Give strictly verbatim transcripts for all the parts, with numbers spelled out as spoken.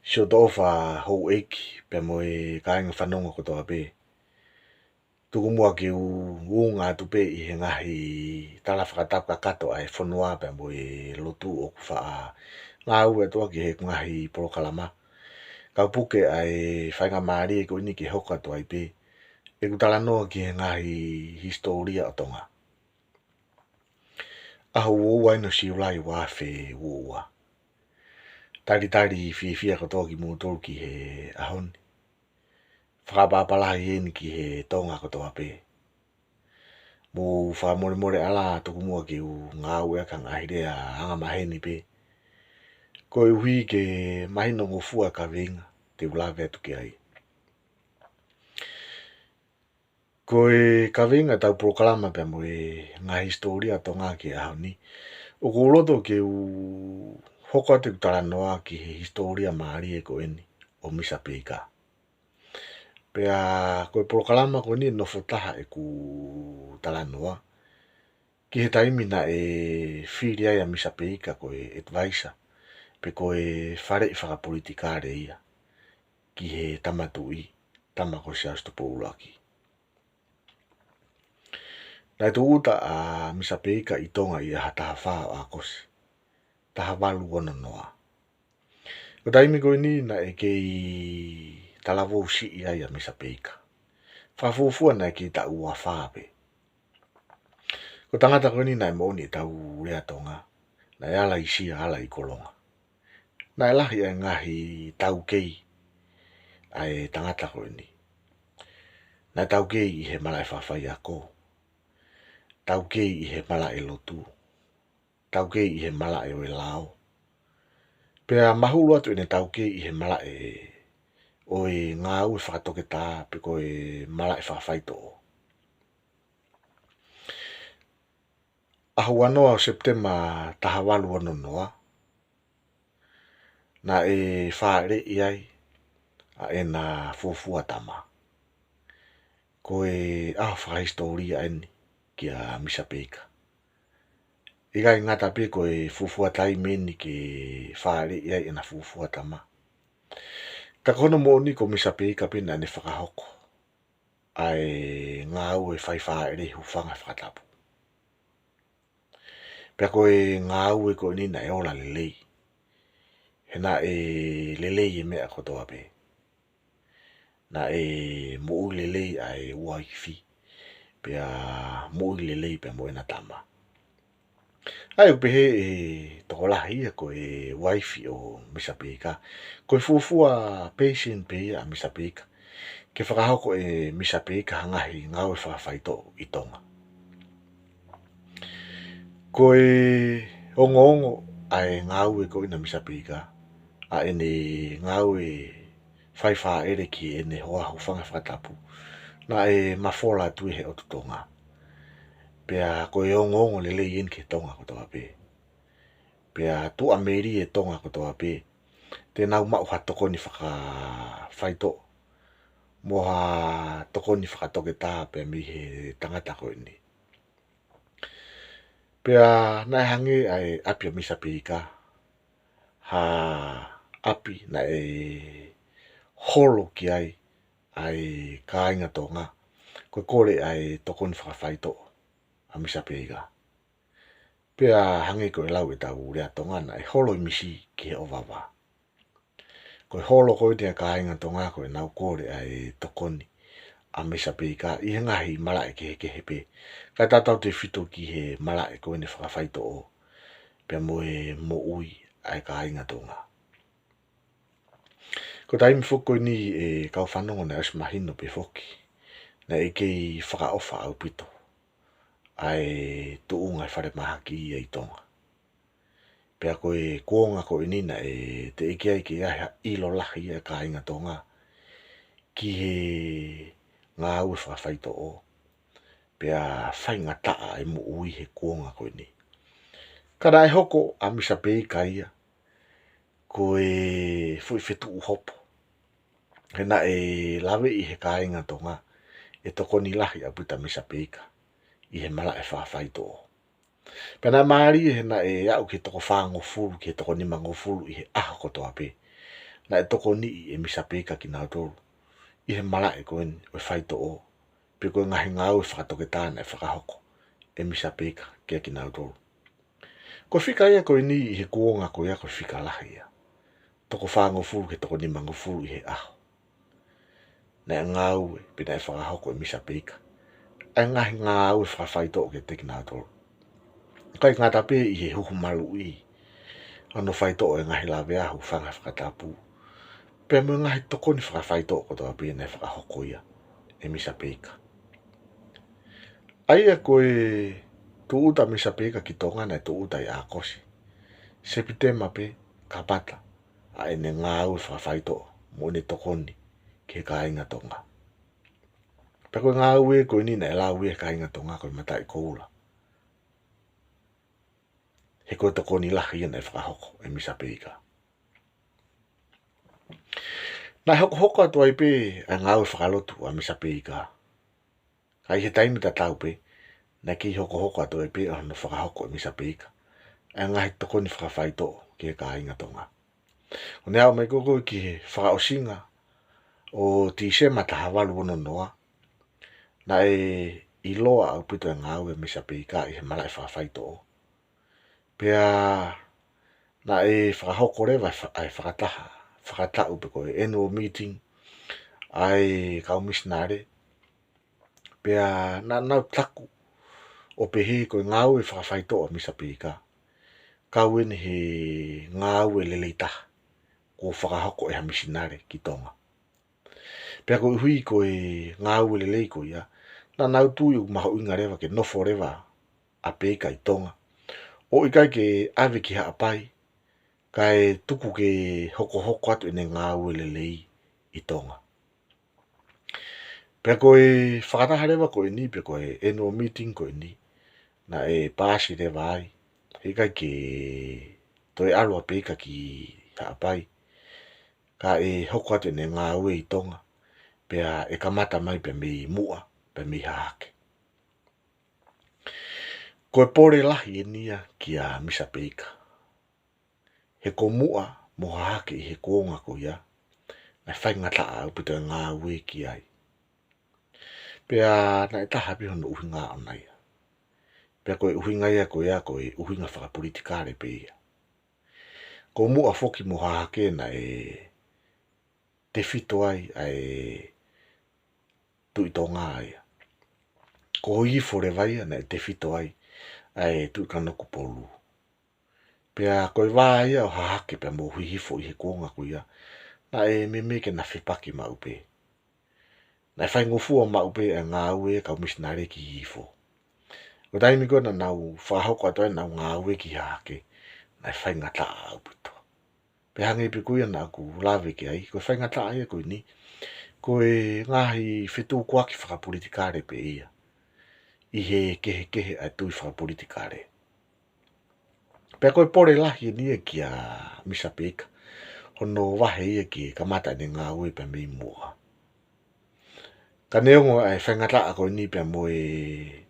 Siʻotoʻofa houʻeiki pea mo e kāinga fanongo kotoa pē. Tuku muʻa ke u ʻunga atu pē ʻi he ngaahi tala fakatapu kakato ʻa e fonua pea mo e lotu ʻoku faʻa ngāue atu ʻaki he ngaahi polokalama. Kau puke ʻa e faingamālie ko eni ke hoko atu ai pē ʻeku talanoa ki he ngaahi hisitōlia ʻo Tonga. ʻAho uaua eni ʻo Siulai ua afe uaua. Talitali fiefia kotoa kimoutolu ki he ʻaho ni. Fakaʻapaʻapa lahi eni ki he Tonga kotoa pē. Mou fakamolemole ʻalā, tuku muʻa ke u ngāueʻaki ha ngaahi lea angamaheni pē, koeʻuhi ke mahinongofua e kaveinga te u lave atu ki ai. Ko e kaveinga ʻetau polokalama pea mo e ngaahi hisitōlia ʻo Tonga ki he ʻaho ni, ʻoku ou loto ke u hoko atu ʻeku talanoa ki he hisitōlia mālie ko eni ʻo Misa Peika. Pea ko e polokalama ko eni ʻe nofo taha ʻeku talanoa ki he taimi naʻe fili ai ʻa Misa Peika ko e advisor, pe ko e faleʻi fakapolitikale ia ki he Tama Tuʻi, Tama ko Siaosi Tupou ʻUluaki. Naʻe tūʻuta ʻa Misa Peika ʻi Tonga ʻi he ʻaho taha fā ʻo ʻAokosi, taha valu ono noa. Ko e taimi ko eni naʻe kei talavou siʻi ai ʻa Misa Peika. Fakafuofua naʻe kei taʻu ua fā pē. Ko e tangata ko eni naʻe moʻoni ʻetau lea Tonga, naʻe ala ʻi Sia ala ʻi Kolonga. Naʻe lahi ʻa e ngaahi taukei ʻa e tangata ko eni. Naʻe taukei ʻi he malaʻe fakafaiako, taukei ʻi he malaʻe lotu, taukei ʻi he malaʻe ʻo e lao. Pea mahulu atu ʻene taukei ʻi he malaʻe ʻo e ngāue fakatoketā pe ko e malaʻe fakafaitoʻo. ʻAho ua noa ʻo Sepitema taha valu ono noa, naʻe fāʻeleʻi ai ʻa ʻena fuofua tama. Ko e ʻaho fakahisitōlia eni kia Misa Peika. ʻIkai ngata pē ko e fuofua taimi eni ke fāʻeleʻi ai ʻena fuofua tama, ka ko hono moʻoni ko Misa Peika pē naʻa ne fakahoko ʻa e ngāue faifāʻele hūfanga he fakatapu. Pea ko e ngāue ko eni naʻe ola lelei. He naʻe lelei e meʻa kotoa pē. Naʻe moʻui lelei ʻa e uaifi, pea moʻui lelei pea mo ʻena tama. ʻA ia ʻoku pehē ʻe he tokolahi ia ko e uaifi ʻo Misa Peika, ko e fuofua passion pē ia ʻa Misa Peika, ke fakahoko ʻe Misa Peika ha ngaahi ngāue fakafaitoʻo ʻi Tonga. Ko e ongoongo ʻa e ngāue ko ena ʻa Misa Peika, ʻa ʻene ngāue faifāʻele ki heʻene hoa hūfanga he fakatapu, naʻe mafola atu ʻi he ʻotu Tonga. Pea ko e ongoongo lelei eni ki he Tonga kotoa pē. Pea tuʻamelie Tonga kotoa pē te nau maʻu ha tokoni fakafaitoʻo mo ha tokoni fakatoketā pea mei he tangata ko eni. Pea naʻe hangē ʻa e ʻapi ʻa Misa Peika ha ʻapi naʻe holo ki ai ʻa e kāinga Tonga, ko e kole ʻa e tokoni fakafaitoʻo ʻa Misa Peika. Pea hangē ko e lau ʻetau lea Tonga, naʻe holo e misi ki he ʻovava. Ko e holo ko eni ʻa e kāinga Tonga ko ʻenau kole ʻa e tokoni ʻa Misa Peika ʻi he ngaahi malaʻe kehekehe pē, kae tautautefito ki he malaʻe ko eni fakafaitoʻo pea mo e moʻui ʻa e kāinga Tonga. Ko e taimi foki ko eni, ʻe kau fanongo, naʻe ʻosi mahino pē foki naʻe kei fakaʻofa ʻaupito ʻa e tuʻunga e falemahaki ia ʻi Tonga. Pea ko e kuonga ko eni naʻe teʻeki ai ke ʻi ai ha ʻilo lahi ia ʻa e kāinga Tonga ki he ngāue fakafaitoʻo, pea faingataʻa e moʻui he kuonga ko eni. Ka naʻe hoko ʻa Misa Peika ia ko e foʻi fetuʻu hopo, he naʻe laveʻi he kāinga Tonga e tokoni lahi ʻaupito ʻa Misa Peika ʻi he malaʻe fakafaitoʻo. Pea naʻe mālie he naʻe aʻu ki he toko fāngofulu ki he toko nimangofulu ʻi he ʻaho kotoa pē. naʻe tokoniʻi ʻe Misa Peika kinautolu ʻi he malaʻe ko eni ʻo e faitoʻo, pe ko e ngaahi ngāue fakatoketā naʻe fakahoko ʻe Misa Peika kiate kinautolu. Ko e fika ia ko eni ʻi he kuonga ko ia ko e fika lahi ia. Toko fāngofulu ki he toko nimangofulu ʻi he ʻaho. Naʻe ngāue, pe naʻe fakahoko ʻe Misa Peika ʻa e ngaahi ngāue fakafaitoʻo kiate kinautolu. ʻIkai ngata pē ʻi he huhu maluʻi, ʻa hono faitoʻo e ngaahi laveahu, fanga fakatapu, pea mo e ngaahi tokoni fakafaitoʻo kotoa pē naʻe fakahoko ia ʻe Misa Peika. ʻA ia ko e tūʻuta ʻa Misa Peika ki Tonga naʻe tūʻuta ʻi ʻAokosi. Sepitema pē, kapata ʻa ʻene ngāue fakafaitoʻo mo ʻene tokoni ki he kāinga Tonga. Pea ko e ngāue ko eni naʻe lau ia ʻe he kāinga Tonga ko e mataʻikoula. He ko e tokoni lahi ia naʻe fakahoko ʻe Misa Peika. Naʻe hokohoko atu ai pē ʻa e ngāue fakalotu ʻa Misa Peika. Ka ʻi he taimi tatau pē, naʻe kei hokohoko atu ai pē ʻa hono fakahoko ʻe Misa Peika ʻa e ngaahi tokoni fakafaitoʻo ki he kāinga Tonga. ʻO ne aʻu mai ko ē ki he fakaʻosinga ʻo Tīsema taha valu ono noa, naʻe ʻiloa ʻaupito e ngāue ʻa Misa Peika ʻi he malaʻe fakafaitoʻo. Pea naʻe fakahoko leva e fa-, ʻa e fakataha, fakataʻu pe ko e annual meeting ʻa e kau misinale. Pea naʻa nau taku ʻo pehē ko e ngāue fakafaitoʻo ʻa Misa Peika, kau eni he ngāue lelei taha kuo fakahoko ʻe ha misinale ki Tonga. Pea koeʻuhi ko e ngāue lelei ko ia, naʻa nau tui ʻoku mahuʻinga leva ke nofo leva ʻa Peika ʻi Tonga, ʻo ʻikai ke ʻave ki Haʻapai, kae tuku ke hokohoko atu ʻene ngāue lelei ʻi Tonga. Pea ko e fakataha leva ko eni, pe ko e annual meeting ko eni, naʻe paasi leva ai, heʻikai ke toe ʻalu ʻa Peika ki Haʻapai, kae hoko atu ʻene ngāue ʻi Tonga, pea ʻe kamata mai pea mei Muʻa, pea mei Hahake. Ko e pole lahi eni ia kia Misa Peika. He ko Muʻa mo Hahake ʻi he kuonga ko ia, naʻe faingataʻa ʻaupito e ngāue ki ai. Pea naʻe taha pē hono ʻuhinga ʻoʻona ia. Pea ko e ʻuhinga ia ko ia ko e ʻuhinga fakapolitikale pē ia. Ko Muʻa foki mo Hahake naʻe tefito ai ʻa e Tuʻi Tonga ia. Ko Hihifo leva ia naʻe tefito ai ʻa e Tuʻi Kanokupolu. Pea ko e vā ia ʻo Hahake pea mo Hihifo ʻi he kuonga ko ia, naʻe meimei ke na fepaki maʻu pē. Naʻe faingofua maʻu pē e ngāue e kau misinale ki Hihifo. Ko e taimi ko ē naʻa nau fakahoko atu ai ʻenau ngāue ki Hahake, naʻe faingataʻa ʻaupito. Pea hangē pē ko ia naʻa ku lave ki ai, ko e faingataʻa ia ko eni, ko e ngaahi fetukuaki fakapolitikale pē ia ʻi he kehekehe ʻa e tui fakapolitikale. Pea ko e pole lahi eni ia kia Misa Peika, hono vahe ia ke kamata ʻene ngāue pea mei Muʻa. Ka neongo ʻa e faingataʻa ko eni pea mo e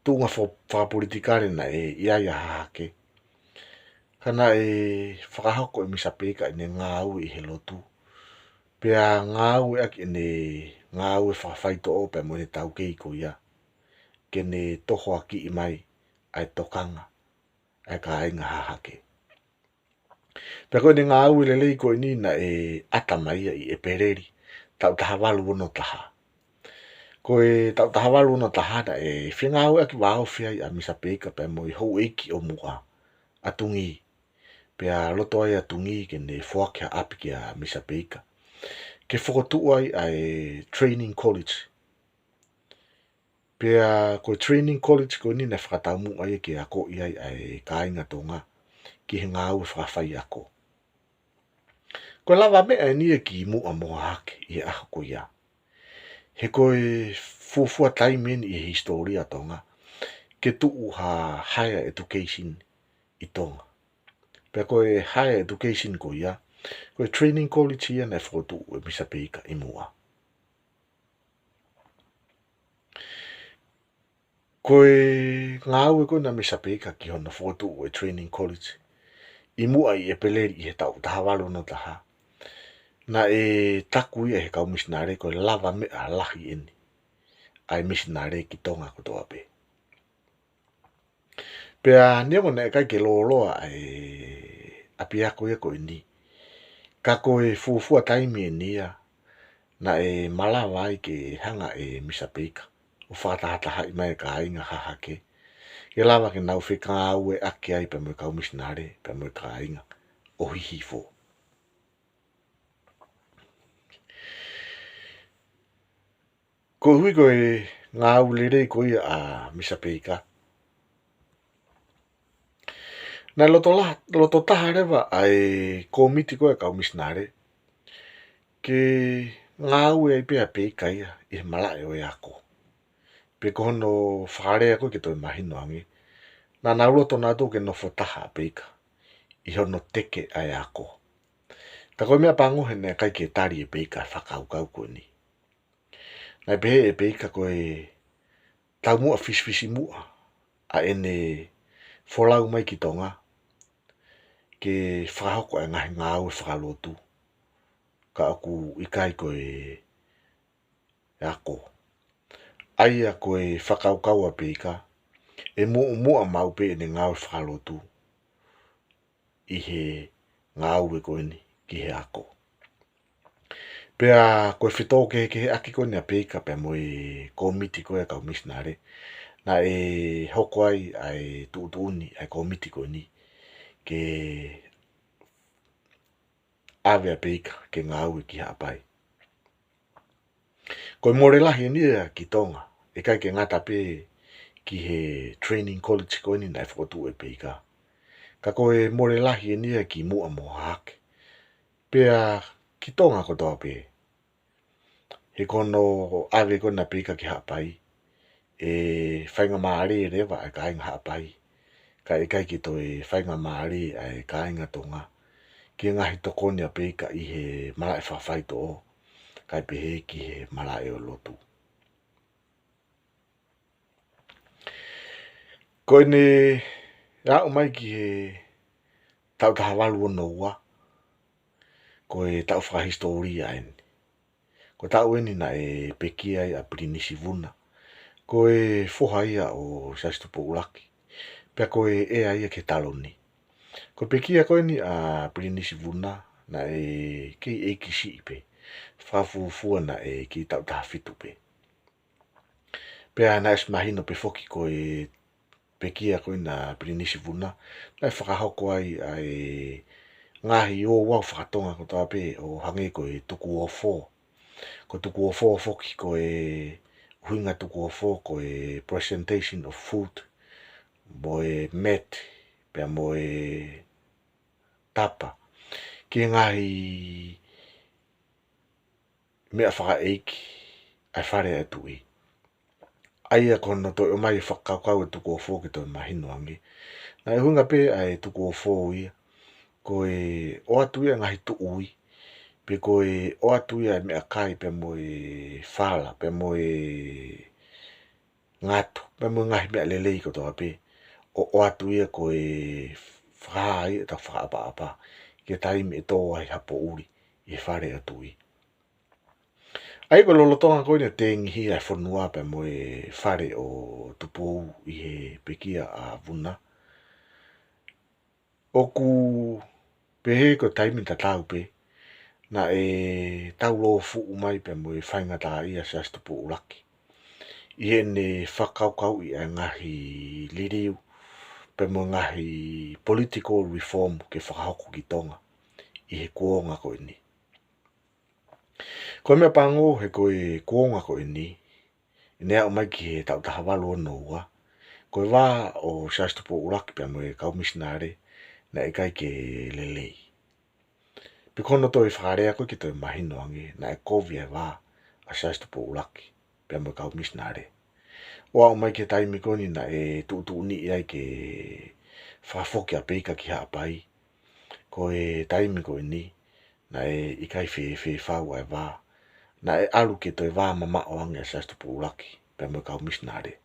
tuʻunga fo-, fakapolitikale naʻe ʻi ai ʻa Hahake, ka naʻe fakahoko ʻe Misa Peika ʻene ngāue ʻi he lotu, pea ngāueʻaki ʻene ngāue fakafaitoʻo pea mo ʻene taukei ko ia, ke ne tohoakiʻi mai ʻa e tokanga ʻa e kāinga Hahake. Pea ko ʻene ngāue lelei ko eni naʻe ʻata mai ia ʻi ʻEpeleli, taʻu taha valu ono taha. Ko e taʻu taha valu ono taha naʻe fengāueʻaki vāofi ai ʻa Misa Peika pea mo e houʻeiki ʻo Muʻa, ʻa Tungī. Pea loto ai ʻa Tungī ke ne foaki ha ʻapi kia Misa Peika ke fokotuʻu ai ʻa e training college. Pea ko e training college ko eni naʻe fakataumuʻa ia ke akoʻi ai ʻa e kāinga Tonga ki he ngāue fakafaiako. Ko e lavameʻa eni ia ki Muʻa mo Hahake ʻi he ʻaho ko ia. He ko e fuofua taimi eni ʻi he hisitōlia Tonga ke tuʻu ha higher education ʻi Tonga. Pea ko e higher education ko ia, ko e training college ia naʻe fokotuʻu ʻe Misa Peika ʻi Muʻa. Ko e ngāue ko ena ʻa Misa Peika ki hono fokotuʻu e training college ʻi muʻa ʻi ʻEpeleli ʻi he taʻu taha valu ono taha, naʻe taku ia ʻe he kau misinale ko e lavameʻa lahi eni ʻa e misinale ki Tonga kotoa pē. Pea neongo naʻe ʻikai ke lōloa ʻa e ʻapiako ia ko eni, ka ko e fuofua taimi eni ia naʻe malava ai ke hanga ʻe Misa Peika ʻo fakatahatahaʻi mai e kāinga hahake, ke lava ke nau fengāueʻaki ai pea mo e kau misinale, pea mo e kāinga ʻo Hihifo. Koeʻuhi ko e ngāue lelei ko ia ʻa Misa Peika, naʻe loto la-, loto taha leva ʻa e kōmiti ko ē kau misinale ke ngāue ai pē ʻa Peika ia ʻi he malaʻe ʻo e ako. Pe ko hono fakalea ko ē ke toe mahino ange, naʻa nau loto nautolu ke nofo taha ʻa Peika ʻi hono teke ʻa e ako. Ka ko e meʻa pango he naʻe ʻikai ke tali ʻe Peika e fakakaukau ko eni. Naʻe pehē ʻe Peika ko e taumuʻa fisifisimuʻa ʻa ʻene folau mai ki Tonga ke fakahoko e ngaahi ngāue fakalotu, ka ʻoku ʻikai ko e ako. ʻA ia ko e fakakaukau ʻa Peika, ʻe muʻomuʻa maʻu pē ʻene ngāue fakalotu ʻi he ngāue ko eni ki he ako. Pea ko e fetōkehekeheʻaki ko eni ʻa Peika pea mo e kōmiti ko ē kau misinale, naʻe hoko ai ʻa e tuʻutuʻuni ʻa e kōmiti ko eni ke ʻave ʻa Peika ke ngāue ki Haʻapai. Ko e mole lahi eni ia ki Tonga, ʻikai ke ngata pē ki he training college ko eni naʻe fokotuʻu ʻe Peika, ka ko e mole lahi eni ia ki muʻa mo hahake, pea ki Tonga kotoa pē. He ko hono ʻave ko ena ʻa Peika ki Haʻapai, ʻe faingamālie leva ʻa e kāinga Haʻapai, kae ʻikai ke toe faingamālie ʻa e kāinga Tonga ki he ngaahi tokoni ʻa Peika ʻi he malaʻe fakafaitoʻo, kae pehē ki he malaʻe ʻo e lotu. Ko ʻene aʻu mai ki he taʻu taha valu ono ua, ko e taʻu fakahisitōlia eni. Ko e taʻu eni naʻe pekia ai ʻa Pilinisi Vuna, ko e foha ia ʻo Siaosi Tupou ʻUluaki, pea ko e ʻea ia ki he taloni. Ko e pekia ko eni ʻa Pilinisi Vuna, naʻe kei ʻeiki siʻi pē, fakafuofua naʻe kei taʻu taha fitu pē. Pea naʻe ʻosi mahino pē foki ko e pekia ko ena ʻa Pilinisi Vuna, naʻe fakahoko ai ʻa e ngaahi ouau fakatonga kotoa pē, ʻo hangē ko e tukuofo. Ko e tukuofo foki, ko e ʻuhinga tukuofo ko e presentation of food, mo e mat, pea mo e tapa, ki he ngaahi meʻa fakaʻeiki ʻa e Fale ʻa e Tuʻi. ʻA ia ko hono toe ʻomai e fakakaukau e tukuofo ke toe mahino ange, naʻe ʻuhinga pē ʻa e tukuofo ia ko e ʻoatu ia e ngaahi tuʻi, pe ko e ʻoatu ia e meʻakai pea mo e fala, pea mo e ngatu, pea mo e ngaahi meʻa lelei kotoa pē, ʻo ʻoatu ia ko e fakahā ia ʻetau fakaʻapaʻapa ki he taimi ʻe tō ai ha poʻuli ʻi he Fale ʻa e Tuʻi. ʻA ia ko e lolotonga ko eni e tengihia e fonua pea mo e fale ʻo Tupou ʻi he pekia ʻa Vuna, ʻoku pehē ko e taimi tatau pē naʻe taulōfuʻu mai pea mo e faingataʻaʻia ʻa Siaosi Tupou ʻUluaki ʻi heʻene fakakaukauʻi ʻa e ngaahi liliu pea mo e ngaahi political reform ke fakahoko ki Tonga ʻi he kuonga ko eni. Ko e meʻa pango he ko e kuonga ko eni, ʻi heʻene aʻu mai ki he taʻu taha valu ono ua, ko e vā ʻo Siaosi Tupou ʻUluaki pea mo e kau misinale naʻe ʻikai ke lelei. Pe ko hono toe fakalea ko ē ke toe mahino ange, naʻe kovi e vā ʻa Siaosi Tupou ʻUluaki pea mo e kau misinale. ʻO aʻu mai ki he taimi ko eni naʻe tuʻutuʻuni ai ke fakafoki ʻa Peika ki Haʻapai, ko e taimi ko eni naʻe ʻikai fēfē fau ʻa e vā, naʻe ʻalu ke toe vā mamaʻo ange ʻa Siaosi Tupou ʻUluaki pea mo e kau misinale.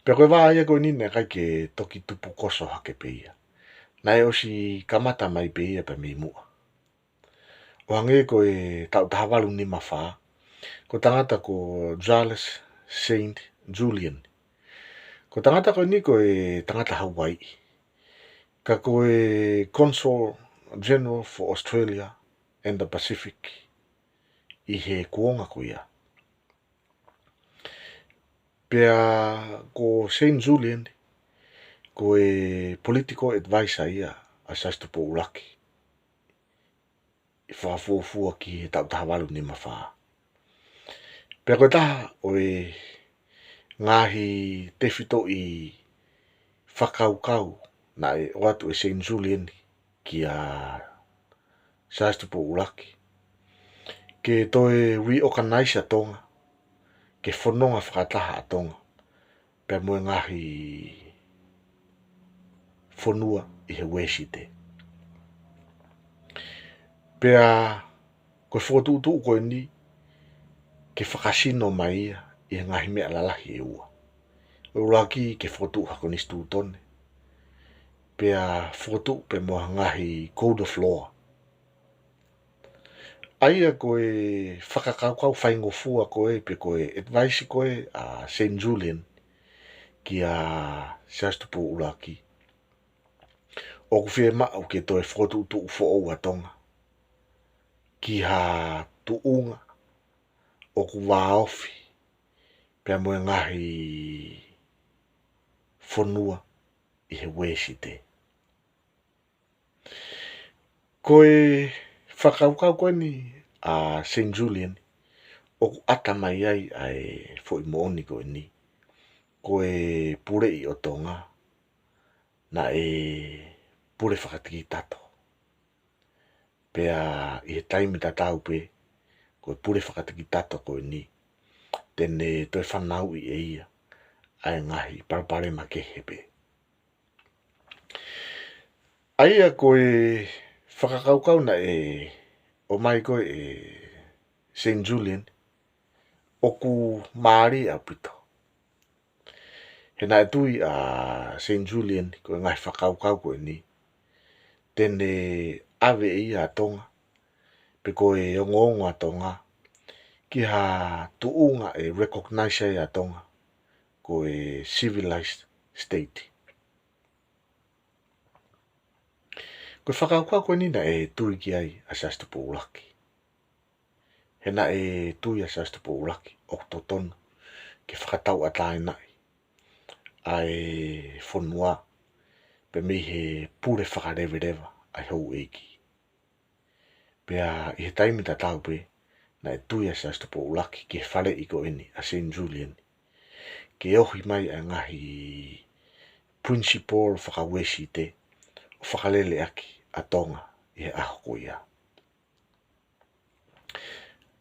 Pea ko e vā ia ko eni naʻe ʻikai ke toki tupu koso hake pē ia. Naʻe ʻosi kamata mai pē ia pea mei muʻa. ʻO hangē ko e taʻu taha valu nima fā, ko e tangata ko Charles Saint Julian. Ko e tangata ko eni ko e tangata Hauaiʻi. Ka ko e Consul General for Australia and the Pacific ʻi he kuonga ko ia. Pea ko Saint Julian, ko e political advisor ia ʻa Siaosi Tupou ʻUluaki ʻi he fakafuofua ki he taʻu taha valu nima fā. Pea ko e taha ʻo e ngaahi tefitoʻi fakakaukau naʻe ʻoatu ʻe Saint Julian kia Siaosi Tupou ʻUluaki ke toe reorganize ʻa Tonga, ke fononga fakataha ʻa Tonga pea mo e ngaahi fonua ʻi he Uēsite. Pea ko e fokotuʻutuʻu ko eni ke fakasino mai ia ʻi he ngaahi meʻa lalahi ʻe ua. ʻUluaki ke fokotuʻu ha konisitūtone, pea fokotuʻu pea mo ha ngaahi code of law. ʻA ia ko e fakakaukau faingofua ko ē pe ko e advice ko ē ʻa Saint Julian kia Siaosi Tupou ʻUluaki, ʻoku fiemaʻu ke toe fokotuʻutuʻu foʻou ʻa Tonga ki ha tuʻunga ʻoku vāofi pea mo e ngaahi fonua ʻi he Uēsite. Ko e fakakaukau ko eni ʻa Saint Julian, ʻoku ʻata mai ai ʻa e foʻi moʻoni ko eni. Ko e puleʻi ʻo Tonga naʻe pule fakatikitato. Pea ʻi he taimi tatau pē, ko e pule fakatikitato ko eni te ne toe fanauʻi ʻe ia ʻa e ngaahi palopalema kehe pē. ʻA ia ko e fakakaukau naʻe ʻomai ko ē ʻe Saint Julian, ʻoku mālie ʻaupito. He naʻe tui ʻa Saint Julian ko e ngaahi fakakaukau ko eni te ne ʻave ʻe ia ʻa Tonga, pe ko e ongoongo ʻa Tonga, ki ha tuʻunga ʻe recognize ai ʻa Tonga ko e civilized state. Ko e fakakaukau ko eni naʻe tui ki ai ʻa Siaosi Tupou ʻUluaki. He naʻe tui ʻa Siaosi Tupou ʻUluaki ʻoku totonu ke fakatauʻatāinaʻi ʻa e fonua pea mei he pule fakaleveleva ʻa e houʻeiki. Pea ʻi he taimi tatau pē, naʻe tui ʻa Siaosi Tupou ʻUluaki ki he faleʻi ko eni ʻa Saint Julian, ke ohi mai ʻa e ngaahi principle faka-Uēsite ʻo fakalele ʻaki ʻa Tonga ʻi he ʻaho ko ia.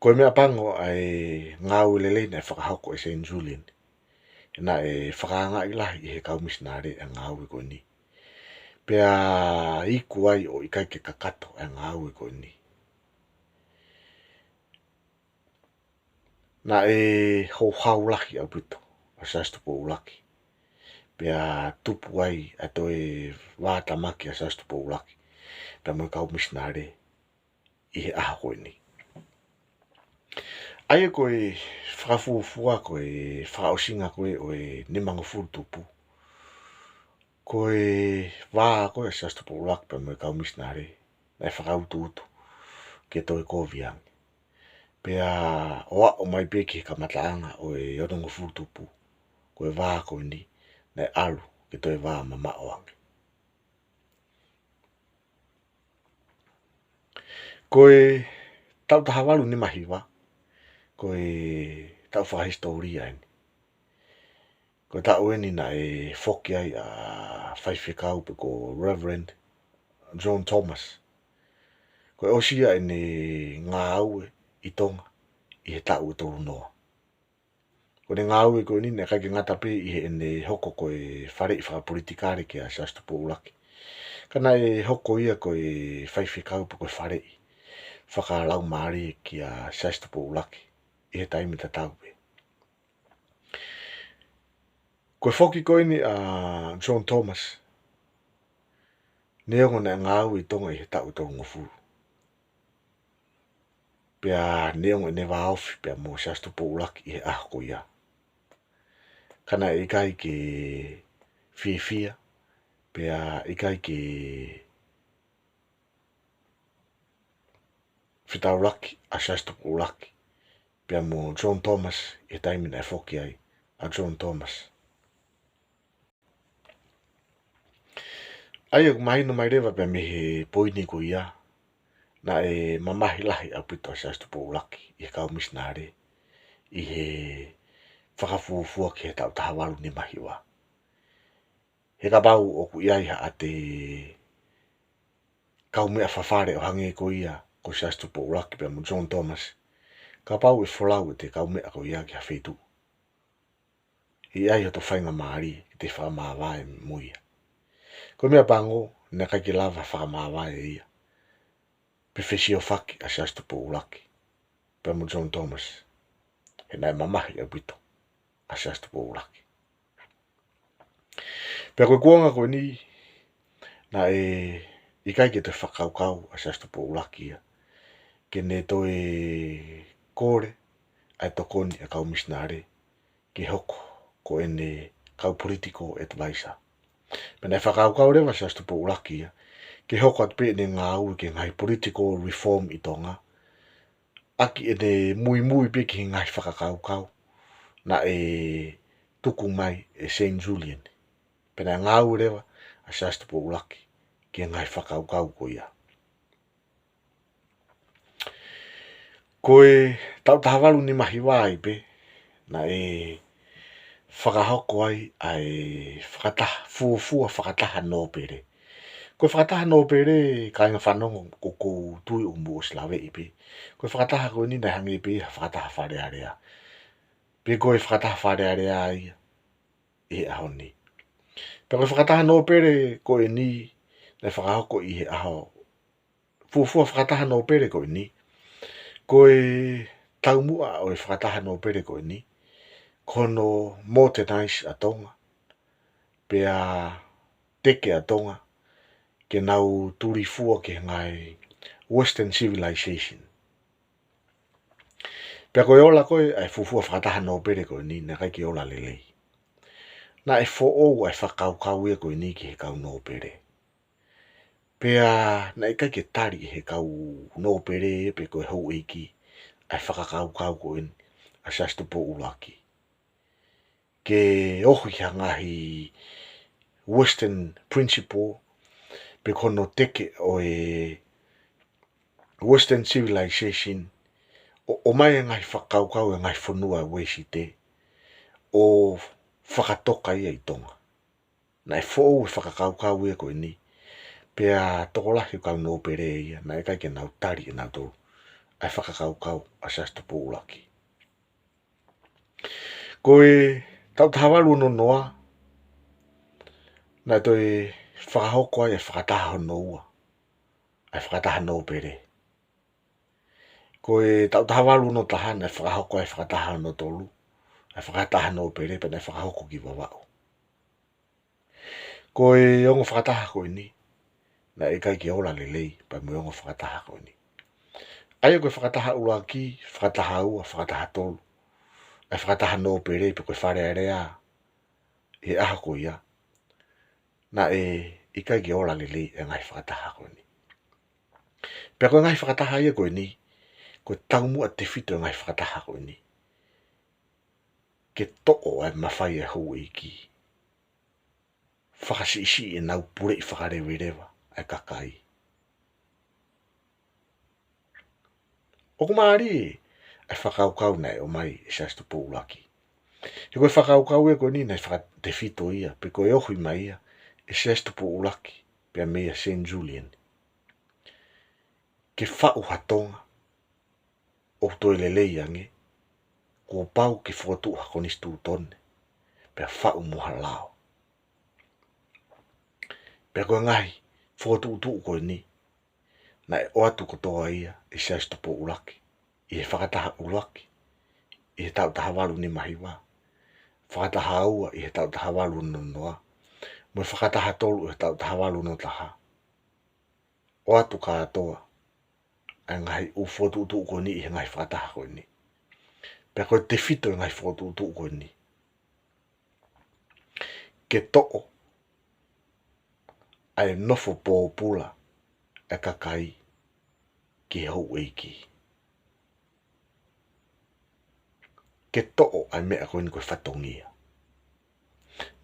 Ko e meʻapango ʻa e ngāue lelei naʻe fakahoko ʻe Saint Julian, naʻe fakaangaʻi lahi ʻe he kau misinale ʻa e ngāue ko eni. Pea iku ai ʻo ʻikai ke kakato ʻa e ngāue ko eni. Naʻe houhau lahi ʻaupito ʻa Siaosi Tupou ʻUluaki. Pea tupu ai ʻa e toe vātamaki ʻa Siaosi Tupou ʻUluaki pea mo e kau misinale ʻi he ʻaho ko eni. ʻA ia ko e fakafuofua, ko e fakaʻosinga ko ē ʻo e nimangofulu tupu, ko e vā ko ē ʻa Siaosi Tupou ʻUluaki pea mo e kau misinale, naʻe fakautuutu ke toe kovi ange. Pea ʻo aʻu mai pē ki he kamataʻanga ʻo e onongofulu tupu, ko e vā ko eni, naʻe ʻalu ke toe vā mamaʻo ange. Ko e taʻu taha valu nima hiva, ko e taʻu fakahisitōlia eni. Ko e taʻu eni naʻe foki ai ʻa Faifekau pe ko Reverend John Thomas. Ko e ʻosi ia ʻene ngāue ʻi Tonga ʻi he taʻu ʻe tolu noa. Ko ʻene ngāue ko eni naʻe ʻikai ke ngata pē ʻi heʻene hoko ko e faleʻi fakapolitikale kia Siaosi Tupou ʻUluaki, ka naʻe hoko ia ko e faifekau pe ko e faleʻi fakalaumālie kia Siaosi Tupou ʻUluaki ʻi he taimi tatau pē. Ko e foki ko eni ʻa John Thomas, Neongo naʻe ngāue ʻi Tonga ʻi he taʻu ʻe tolungofulu, pea neongo ʻene vāofi pea mo Siaosi Tupou ʻUluaki ʻi he ʻaho ko ia, ka naʻe ʻikai ke fiefia, pea ʻikai ke fetaulaki ʻa Siaosi Tupou ʻUluaki pea mo John Thomas ʻi he taimi naʻe foki ai ʻa John Thomas. ʻA ia ʻoku mahino mai leva pea mei he poini ko ia, naʻe mamahi lahi ʻaupito ʻa Siaosi Tupou ʻUluaki ʻi he kau misinale ʻi he fakafuofua ki he taʻu taha valu nima hiva. He kapau ʻoku ʻi ai haʻate kaumeʻa fafale ʻo hangē ko ia ko Siaosi Tupou ʻUluaki pea mo John Thomas, kapau ʻe folau ʻete kaumeʻa ko ia ki ha feituʻu, ʻe ʻi ai hoto faingamālie ke te fakamāvae mo ia. Ko e meʻa pango, naʻe ʻikai ke lava fakamāvae ia pe fesiofaki ʻa Siaosi Tupou ʻUluaki pea mo John Thomas, he naʻe mamahi ʻaupito ʻa Siaosi Tupou ʻUluaki. Pea ko e kuonga ko eni, naʻe ʻikai ke toe fakakaukau ʻa Siaosi Tupou ʻUluaki ia ke ne toe kole ʻa e tokoni ʻa e kau misinale ke hoko ko ʻene kau political advisor. Pea naʻe fakakaukau leva ʻa Siaosi Tupou ʻUluaki ia ke hoko atu pē ʻene ngāue ki he ngaahi political reform ʻi Tonga, ʻaki ʻene muimui pē ki he ngaahi fakakaukau naʻe tuku mai ʻe Saint Julian. Pea naʻe ngāue leva ʻa Siaosi Tupou ʻUluaki ki he ngaahi fakakaukau ko ia. Ko e taʻu taha valu nima hiva ai pē, naʻe fakahoko ai ʻa e fakataha, fuofua fakataha nōpele. Ko e fakataha nōpele, kāinga fanongo, ʻoku ou tui ʻoku mou ʻosi laveʻi pē, ko e fakataha ko eni naʻe hangē pē ha fakataha Fale Alea, pe ko e fakataha Fale Alea ia ʻi he ʻaho ni. Pea ko e fakataha nōpele ko eni, naʻe fakahoko ʻi he ʻaho, fuofua fakataha nōpele ko eni, ko e taumuʻa ʻo e fakataha nōpele ko eni, ko hono modernize ʻa Tonga, pea teke ʻa Tonga ke nau tulifua ki he ngaahi Western civilization. Pea ko e ola ko ē ʻa e fuofua fakataha nōpele ko eni, naʻe ʻikai ke ola lelei. Naʻe foʻou ʻa e fakakaukau ia ko eni ki he kau nōpele. Pea naʻe ʻikai ke tali ʻe he kau nōpele pe ko e houʻeiki ʻa e fakakaukau ko eni ʻa Siaosi Tupou ʻUluaki ke ohi ha ngaahi Western principle, pe ko hono teke ʻo e Western civilization, ʻo, ʻomai e ngaahi fakakaukau e ngaahi fonua Uēsite ʻo fakatoka ia ʻi Tonga. Naʻe foʻou e fakakaukau ia ko eni, pea tokolahi ʻo e kau nōpele ia, naʻe ʻikai ke nau tali ʻe nautolu ʻa e fakakaukau ʻa Siaosi Tupou ʻUluaki. Ko e taʻu taha valu ono noa, naʻe toe fakahoko ai e fakataha hono ua ʻa e fakataha nōpele. Ko e taʻu taha valu ono taha, naʻe fakahoko ai e fakataha hono tolu ʻa e fakataha nōpele, pea naʻe fakahoko ki Vavaʻu. Ko e ongo fakataha ko eni, naʻe ʻikai ke ola lelei pea mo e ongo fakataha ko eni. ʻA ia ko e fakataha ʻuluaki, fakataha ua, fakataha tolu ʻa e fakataha nōpele pe ko e Fale Alea ʻi he ʻaho ko ia, naʻe ʻikai ke ola lelei e ngaahi fakataha ko eni. Pea ko e ngaahi fakataha ia ko eni, ko e taumuʻa tefito e ngaahi fakataha ko eni ke toʻo ʻa e mafai ʻa e houʻeiki, fakasiʻisiʻi ʻenau puleʻi fakaleveleva ʻa e kakai. ʻOku mālie ʻa e fakakaukau naʻe ʻomai ʻe Siaosi Tupou ʻUluaki. He ko e fakakaukau ia ko eni naʻe fakatefito ia, pe ko e ohi mai ia ʻe Siaosi Tupou ʻUluaki pea mei a Saint Julian, ke faʻu ha Tonga ʻoku toe lelei ange, kuo pau ke fokotuʻu ha konisitūtone, pea faʻu mo ha lao. Pea ko e ngaahi fokotuʻutuʻu ko eni, naʻe ʻoatu kotoa ia ʻe Siaosi Tupou ʻUluaki ʻi he fakataha ʻuluaki ʻi he taʻu taha valu nima hiva, fakataha ua ʻi he taʻu taha valu ono noa, mo e fakataha tolu ʻi he taʻu taha valu ono taha. ʻoatu kātoa ʻa e ngaahi ʻū fokotuʻutuʻu ko eni ʻi he ngaahi fakataha ko eni. Pea ko e tefito ʻo e ngaahi fokotuʻutuʻu ko eni, ke toʻo ʻa e nofo pōpula ʻa e kakai ki he houʻeiki. Ke toʻo ʻa e meʻa ko eni ko e fatongia.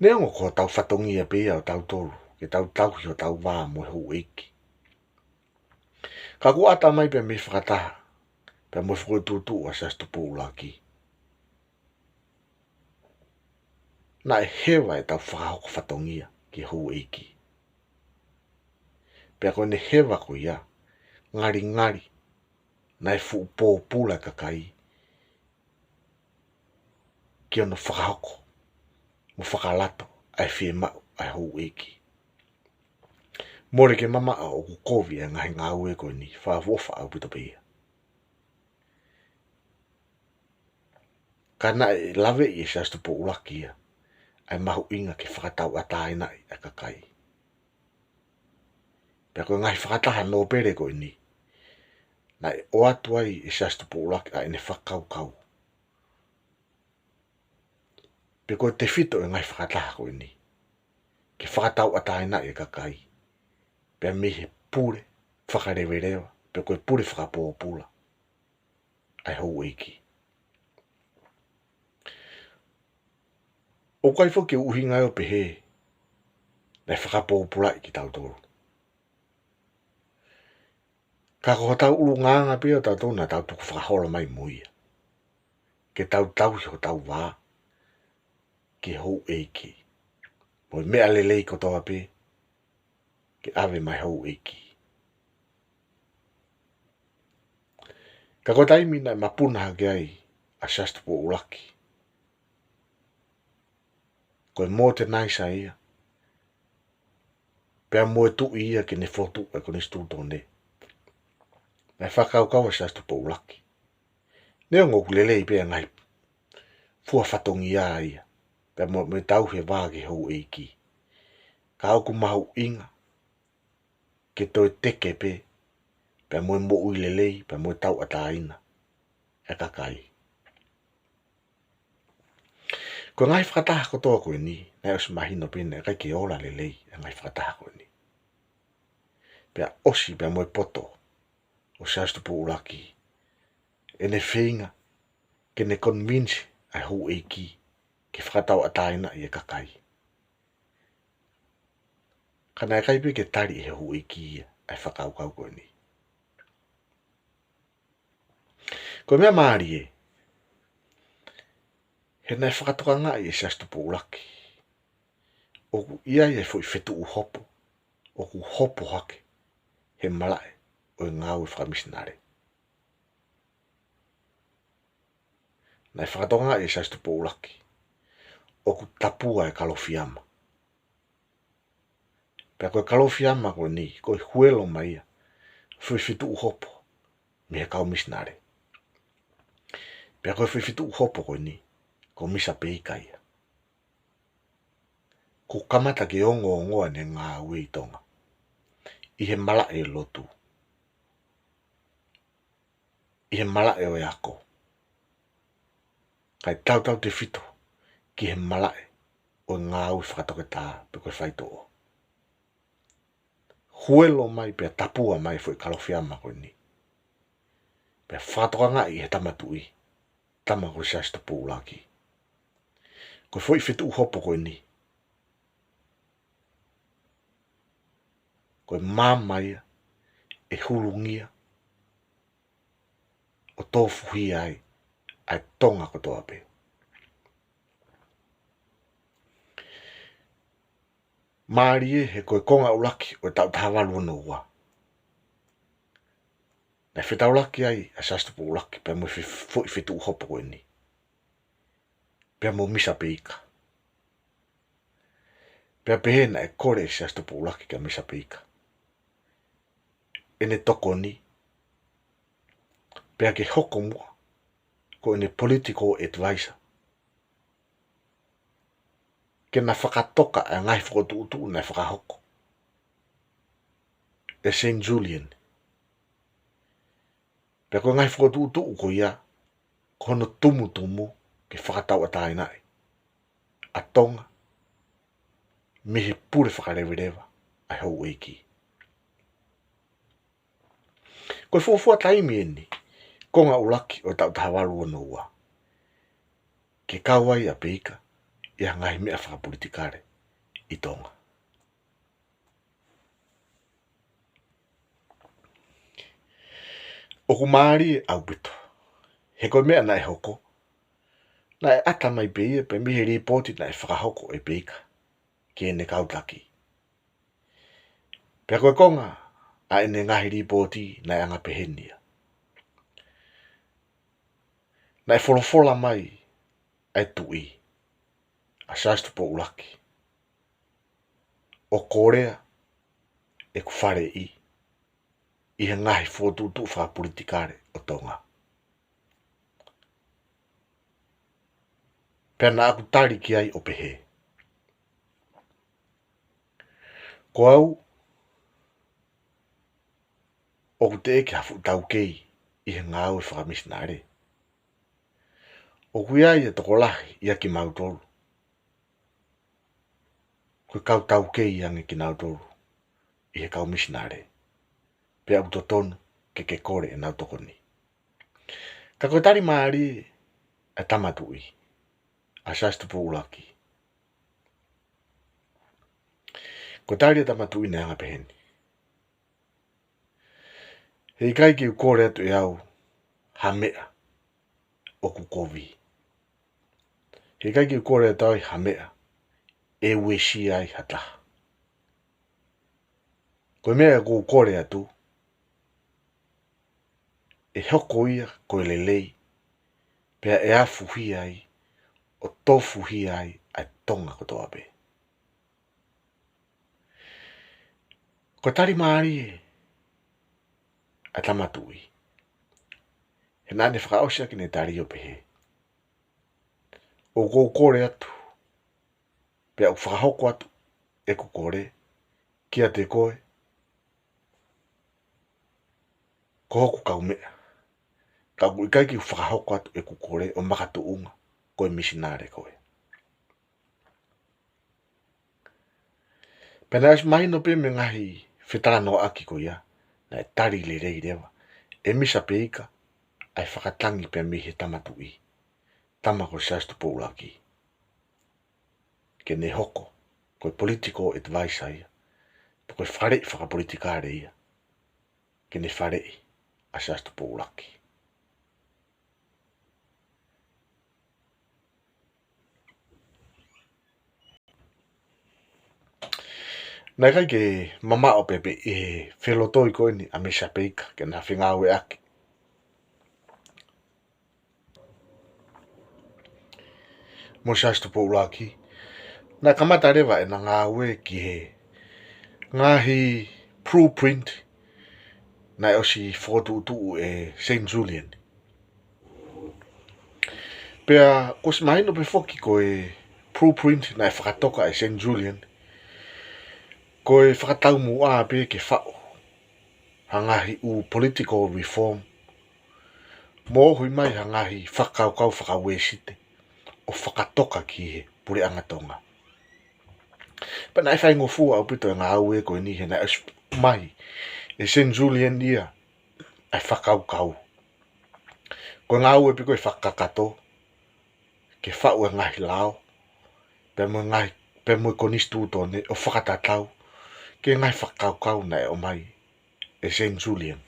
Neongo ko hotau fatongia pē ia ʻo tautolu, ke tau tauhi hotau vā mo e houʻeiki. Ka ʻoku ʻata mai pē mei he fakataha, pea mo e fokotuʻutuʻu ʻa Siaosi Tupou ʻUluaki, naʻe heva ʻetau fakahoko fatongia ki he houʻeiki. Pea ko ʻene heva ko ia, ngalingali naʻe fuʻu pōpula e kakai ki hono fakahoko mo fakalato ʻa e fiemaʻu ʻa e houʻeiki. Mole ke mamaʻo ʻoku kovi ʻa e ngaahi ngāue ko eni, fakaʻofoʻofa ʻaupito pē ia. Ka naʻe laveʻi ʻe Siaosi Tupou ʻUluaki ia ʻa e mahuʻinga ke fakatauʻatāinaʻi ʻa e kakai. Pea ko e ngaahi fakataha nōpele ko eni, naʻe ʻoatu ai ʻe Siaosi Tupou ʻUluaki ʻa ʻene fakakaukau, pe ko e tefito ʻo e ngaahi fakataha ko eni, ke fakatauʻatāinaʻi e kakai, pea mei he pule fakaleveleva, pe ko e pule fakapōpula ʻa e houʻeiki. ʻOku ʻikai foki ke ʻuhinga ia ʻo pehē naʻe fakapōpulaʻi kitautolu. Ka ko hotau ʻulungaanga pē ʻo tautolu naʻa tau tukufakaholo mai mo ia, ke tau tauhi hotau vā ki he houʻeiki, mo e meʻa lelei kotoa pē ke ʻave maʻa e houʻeiki. Ka ko e taimi naʻe mapuna hake ai ʻa Siaosi Tupou ʻUluaki, ko e modernizer ia, pea mo e tuʻi ia ke ne fokotuʻu e konisitūtone, naʻe fakakaukau ʻa Siaosi Tupou ʻUluaki, neongo ʻoku lelei pē ʻa e ngaahi fua fatongia ia, pea mo, mo e tauhi e vā ki he houʻeiki, ka ʻoku mahuʻinga ke toe teke pē, pea mo e moʻui lelei, pea mo e tauʻatāina ʻa e kakai. Ko e ngaahi fakataha kotoa ko eni, naʻe ʻosi mahino pē naʻe ʻikai ke ola lelei ʻa e ngaahi fakataha ko eni. Pea ʻosi pea mo e poto ʻo Siaosi Tupou ʻUluaki ʻene feinga ke ne convince ʻa e houʻeiki ke fakatauʻatāinaʻi e kakai. Ka naʻe ʻikai pē ke tali ʻe he houʻeiki ia ʻa e fakakaukau ko eni. Ko e meʻa mālie, he naʻe fakatokangaʻi ʻe Siaosi Tupou ʻUluaki ʻoku ʻi ai e foʻi fetuʻu hopo ʻoku hopo hake he malaʻe ʻo e ngāue fakamisinale. Naʻe fakatokangaʻi ʻe Siaosi Tupou ʻUluaki ʻoku tapua e Kalofiama. Pea ko e Kalofiama ko eni, ko e huelo mai ia ʻo e foʻi fetuʻu hopo mei he kau misinale. Pea ko e foʻi fetuʻu hopo ko eni, ko Misa Peika ia. Kuo kamata ke ongoongoa ʻene ngāue ʻi Tonga, ʻi he malaʻe ʻo e lotu, ʻi he malaʻe ʻo e ako, kae tautautefito ki he malaʻe ʻo e ngāue fakatoketā pe ko e faitoʻo. Huelo mai pea tapua mai e foʻi Kalofiama ko eni, pea fakatokangaʻi ʻe he Tama Tuʻi, tama ko Siaosi Tupou ʻUluaki, ko e foʻi fetuʻu hopo ko eni, ko e maama ia ʻe hulungia ʻo tofuhia ai ʻa e Tonga kotoa pē. Mālie he ko e konga ʻuluaki ʻo e taʻu taha valu ono ua, naʻe fetaulaki ai ʻa Siaosi Tupou ʻUluaki pea mo e fe-, foʻi fetuʻu hopo ko eni, pea mo Misa Peika. Pea pehē naʻe kole ʻe Siaosi Tupou ʻUluaki kia Misa Peika ʻene tokoni, pea ke hoko muʻa ko ʻene political advisor, ke na fakatoka ʻa e ngaahi fokotuʻutuʻu naʻe fakahoko ʻe Saint Julian. Pea ko e ngaahi fokotuʻutuʻu ko ia, ko hono tumutumu ke fakatauʻatāinaʻi ʻa Tonga mei he pule fakaleveleva ʻa e houʻeiki. Ko e fuofua taimi eni, konga ʻuluaki ʻo e taʻu taha valu ono ua, ke kau ai ʻa Peika ʻi he ngaahi meʻa fakapolitikale ʻi Tonga. ʻOku mālie ʻaupito, he ko e meʻa naʻe hoko, naʻe ʻata mai pē ia pē mei he lipooti naʻe fakahoko ʻe Peika ki heʻene kau taki. Pea ko e konga ʻa ʻene ngaahi lipooti naʻe anga peheni ia. Naʻe folofola mai ʻa e tuʻi, ʻa Siaosi Tupou ʻUluaki, ʻo Kolea ʻeku faleʻi ʻi he ngaahi fokotuʻutuʻu fakapolitikale ʻo Tonga. Pea naʻa ku tali ki ai ʻo pehē, ko au, ʻoku teʻeki ha fuʻu taukei ʻi he ngāue fakamisinale. ʻOku ʻi ai e tokolahi ʻia kimautolu, ko e kau taukei ange kinautolu ʻi he kau misinale. Pea ʻoku totonu ke ke kole ʻenau tokoni. Ka ko e tali mālie ʻa e tama tuʻi, ʻa Siaosi Tupou ʻUluaki. Ko e tali ʻa e tama tuʻi naʻe anga peheni. He ʻikai ke u kole atu ʻe au ha meʻa ʻoku kovi. He ʻikai ke u kole atu au ʻi ha meʻa ʻe uesia ai ha taha. Ko e meʻa ʻoku ou kole atu, ʻe hoko ia ko e lelei, pea ʻe afuhia ai, ʻo tofuhia ai ʻa e Tonga kotoa pē. Ko e tali mālie ʻa e tama tuʻi, he naʻa ne fakaʻosi ʻaki ʻene tali ʻo pehē, ʻoku ou kole atu, pea ʻoku fakahoko atu ʻeku kole kiate koe, ko hoku kaumeʻa. Ka ʻoku ʻikai ke u fakahoko atu ʻeku kole ʻo makatuʻunga ko e misinale koe. Pea naʻe ʻosi mahino pē mei he ngaahi fetalanoaʻaki ko ia, naʻe tali lelei leva ʻe Misa Peika ʻa e fakatangi pea mei he tama tuʻi, tama ko Siaosi Tupou ʻUluaki, ke ne hoko ko e political advisor ia, pe ko e faleʻi fakapolitikale ia, ke ne faleʻi ʻa Siaosi Tupou ʻUluaki. Naʻe ʻikai ke mamaʻo pē pē ʻi he felotoi ko eni ʻa Misa Peika ke na fengāueʻaki mo Siaosi Tupou ʻUluaki. Naʻe kamata leva ʻena ngāue ki he ngaahi blueprint naʻe ʻosi fokotuʻutuʻu ʻe Saint Julian. Pea kuo ʻosi mahino pē foki ko e blueprint naʻe fakatoka ʻe Saint Julian, ko e fakataumuʻa pē ke faʻu ha ngaahi ʻū political reform, mo ʻohi mai ha ngaahi fakakaukau fakauēsite ʻo fakatoka ki he puleʻanga Tonga. Pea naʻe faingofua ʻaupito e ngāue ko eni he naʻe ʻosi mai ʻe Saint Julian ia ʻa e fakakaukau. Ko e ngāue pē ko e fakakakato, ke faʻu e ngaahi lao, pea mo e ngaahi, pea mo e konisitūtone ʻo fakatatau ki he ngaahi fakakaukau naʻe ʻomai ʻe Saint Julian.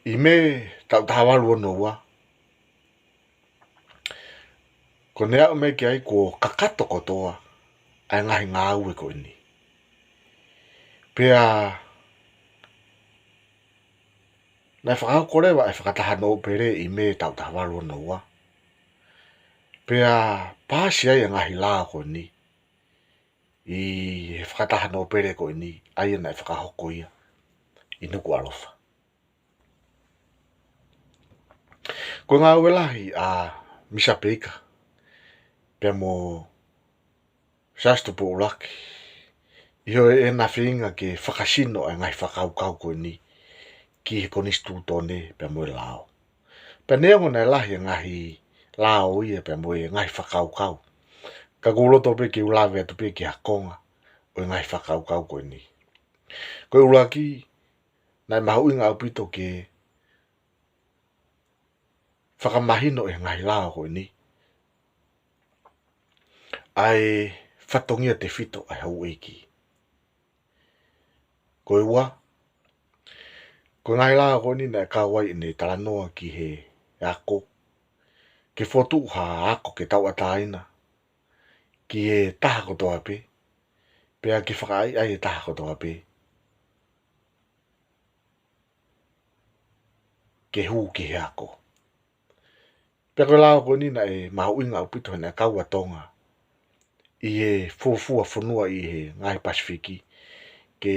ʻI Mē taʻu taha valu ono ua, ko ʻene aʻu mai ki ai kuo kakato kotoa ʻa e ngaahi ngāue ko eni. Pea naʻe fakahoko leva e fakataha nōpele ʻi Mē taʻu taha valu ono ua. Pea paasi ai e ngaahi lao ko eni ʻi he fakataha nōpele ko eni, ʻa ia naʻe fakahoko ia ʻi Nukuʻalofa. Ko e ngāue lahi ʻa Misa Peika pea mo Siaosi Tupou ʻUluaki, ʻi hoʻo ʻi ai ʻena feinga ke fakasino ʻa e ngaahi fakakaukau ko eni ki he konisitūtone pea mo e lao. Pea neongo naʻe lahi e ngaahi lao ia pea mo e ngaahi fakakaukau, ka ʻoku ou loto pē ke u lave atu pē ki ha konga ʻo e ngaahi fakakaukau ko eni. Ko e ʻuluaki, naʻe mahuʻinga ʻaupito ke fakamahino ʻe he ngaahi lao ko eni ʻa e fatongia tefito ʻa e houʻeiki. Ko e ua, ko e ngaahi lao ko eni naʻe kau ai ʻene talanoa ki he ako, ke fokotuʻu ha ako ke tauʻatāina ki he taha kotoa pē, pea ke fakaʻaiʻai e taha kotoa pē ke hū ki he ako. Pea ko e lao ko eni naʻe mahuʻinga ʻaupito he naʻe kau ʻa Tonga ʻi he fuofua fonua ʻi he ngaahi Pasifiki ke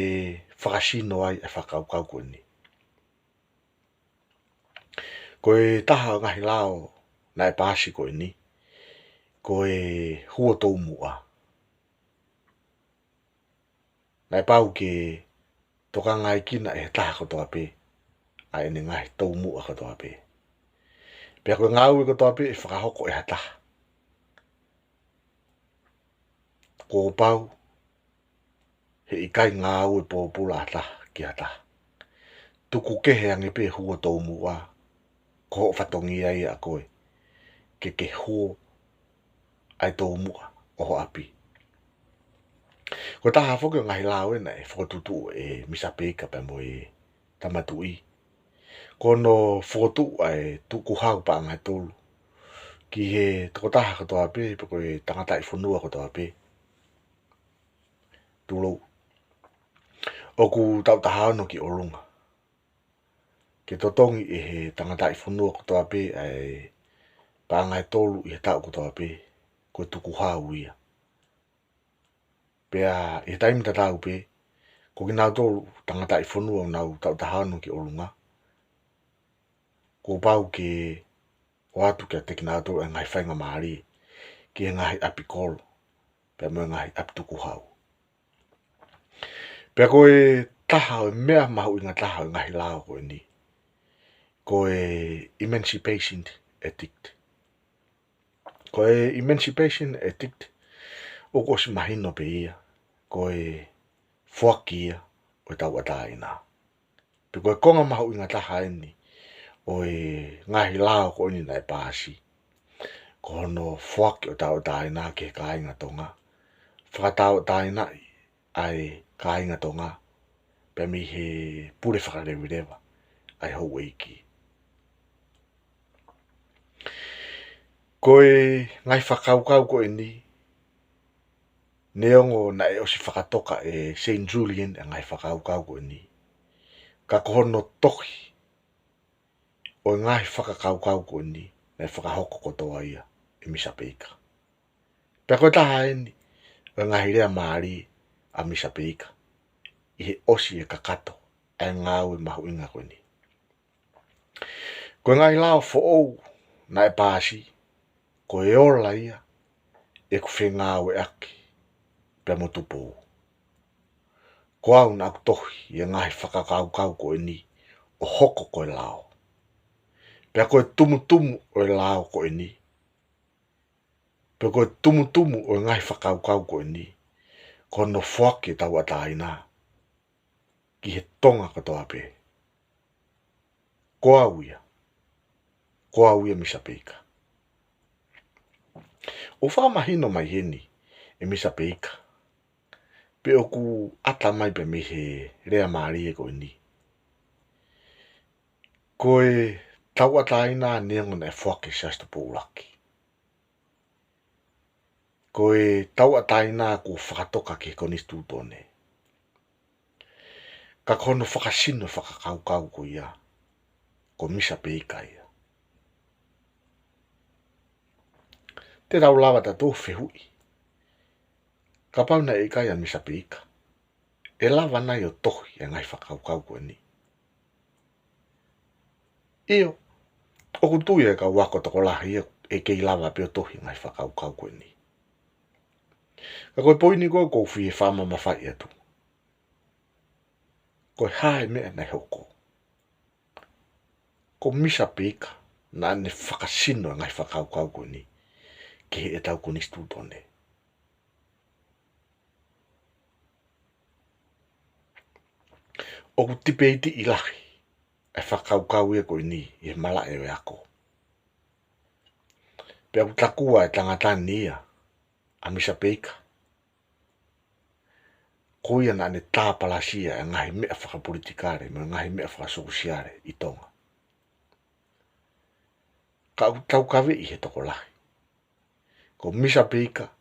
fakasino ai e fakakaukau ko eni. Ko e taha ʻo e ngaahi lao naʻe paasi ko eni, ko e huo toumuʻa. Naʻe pau ke tokangaʻi kinaua ʻe he taha kotoa pē ʻa ʻene ngaahi toumuʻa kotoa pē. Pea ko e ngāue kotoa pē ʻe fakahoko ʻe ha taha. Kuo pau he ʻikai ngāue pōpula ʻa ha taha ki ha taha. Tuku kehe ange pē huo toumuʻa, ko hoʻo fatongia ia ʻa koe ke ke huo ʻa e toumuʻa ʻo ho ʻapi. Ko e taha foki ʻo e ngaahi lao ena ʻe fokotuʻutuʻu ʻe Misa Peika pea mo e Tama Tuʻi, ko hono fokotuʻu ʻa e tukuhau paʻanga ʻe tolu ki he tokotaha kotoa pē, pe ko e tangataʻi fonua kotoa pē. Tulou, ʻoku taʻu taha ono ki ʻolunga, ke totongi ʻe he tangataʻi fonua kotoa pē ʻa e paʻanga ʻe tolu ʻi he taʻu kotoa pē, ko e tukuhau ia. Pea ʻi he taimi tatau pē, ko kinautolu tangataʻi fonua ʻoku nau taʻu taha ono ki ʻolunga, kuo pau ke ʻoatu kiate kinautolu e ngaahi faingamālie ki he ngaahi ʻapi kolo pea mo e ngaahi ʻapi tukuhau. Pea ko e taha ʻo e meʻa mahuʻinga taha ʻo e ngaahi lao ko eni, ko e Emancipation Edict. Ko e Emancipation Edict, ʻoku ʻosi mahino pē ia, ko e foaki ia ʻo e tauʻatāina. Pea ko e konga mahuʻinga taha eni ʻo e ngaahi lao ko eni naʻe paasi, ko hono foaki ʻo e tauʻatāina ki he kāinga Tonga. Fakatauʻatāinaʻi ʻa e kāinga Tonga pea mei he pule fakaleveleva ʻa e houʻeiki. Ko e ngaahi fakakaukau ko eni, neongo naʻe ʻosi fakatoka ʻe Saint Julian e ngaahi fakakaukau ko eni, ka ko hono tohi ʻo e ngaahi fakakaukau ko eni naʻe fakahoko kotoa ia ʻe Misa Peika. Pea ko e taha eni ʻo e ngaahi lea mālie ʻa Misa Peika ʻi he ʻosi e kakato ʻa e ngāue mahuʻinga ko eni. Ko e ngaahi lao foʻou naʻe paasi, ko e ola ia ʻeku fengāueʻaki pea mo Tupou. Ko au naʻa ku tohi e ngaahi fakakaukau ko eni ʻo hoko ko e lao. Pea ko e tumutumu ʻo e lao ko eni, pea ko e tumutumu ʻo e ngaahi fakakaukau ko eni, ko hono foaki e tauʻatāina ki he Tonga kotoa pē. Ko au ia. Ko au ia Misa Peika. ʻOku fakamahino mai heni ʻe Misa Peika, pe ʻoku ʻata mai pē mei he lea mālie ko eni, ko e tauʻatāina neongo naʻe foaki ʻe Siaosi Tupou ʻUluaki, ko e tauʻatāina kuo fakatoka ki he konisitūtone, ka ko hono fakasino fakakaukau ko ia, ko Misa Peika ia. Te tau lava tautolu ʻo fehuʻi, kapau naʻe ʻikai ʻa Misa Peika, ʻe lava nai ʻo tohi e ngaahi fakakaukau ko eni? ʻIo, ʻoku tui e kau ako tokolahi ia ʻe kei lava pē ʻo tohi e ngaahi fakakaukau ko eni. Ka ko e poini ko ē ʻoku ou fie fakamamafaʻi atu, ko e hā e meʻa naʻe hoko? Ko Misa Peika naʻa ne fakasino e ngaahi fakakaukau ko eni ki heʻetau konisitūtone. ʻOku tipeitiʻi lahi e fakakaukau ia ko eni ʻi he malaʻe ʻo e ako. Pea ʻoku takua e tangata ni ia, ʻa Misa Peika, ko ia naʻa ne tāpalasia e ngaahi meʻa fakapolitikale mo e ngaahi meʻa fakasōsiale ʻi Tonga. Ka ʻoku taukaveʻi he tokolahi, ko Misa Peika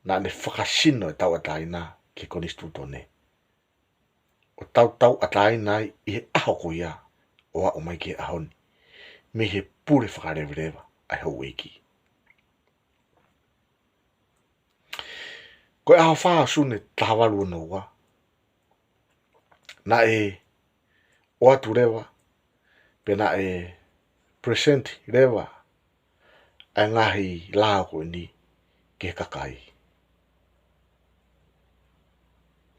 naʻa ne fakasino e tauʻatāina ki he konisitūtone, ʻo tau tauʻatāina ai ʻi he ʻaho ko ia ʻo aʻu mai ki he ʻaho ni mei he pule fakaleveleva ʻa e houʻeiki. Ko e ʻaho fā ʻo Sune taha valu ono ua, naʻe ʻoatu leva, pe naʻe present leva e ngaahi lao ko eni ki he kakai.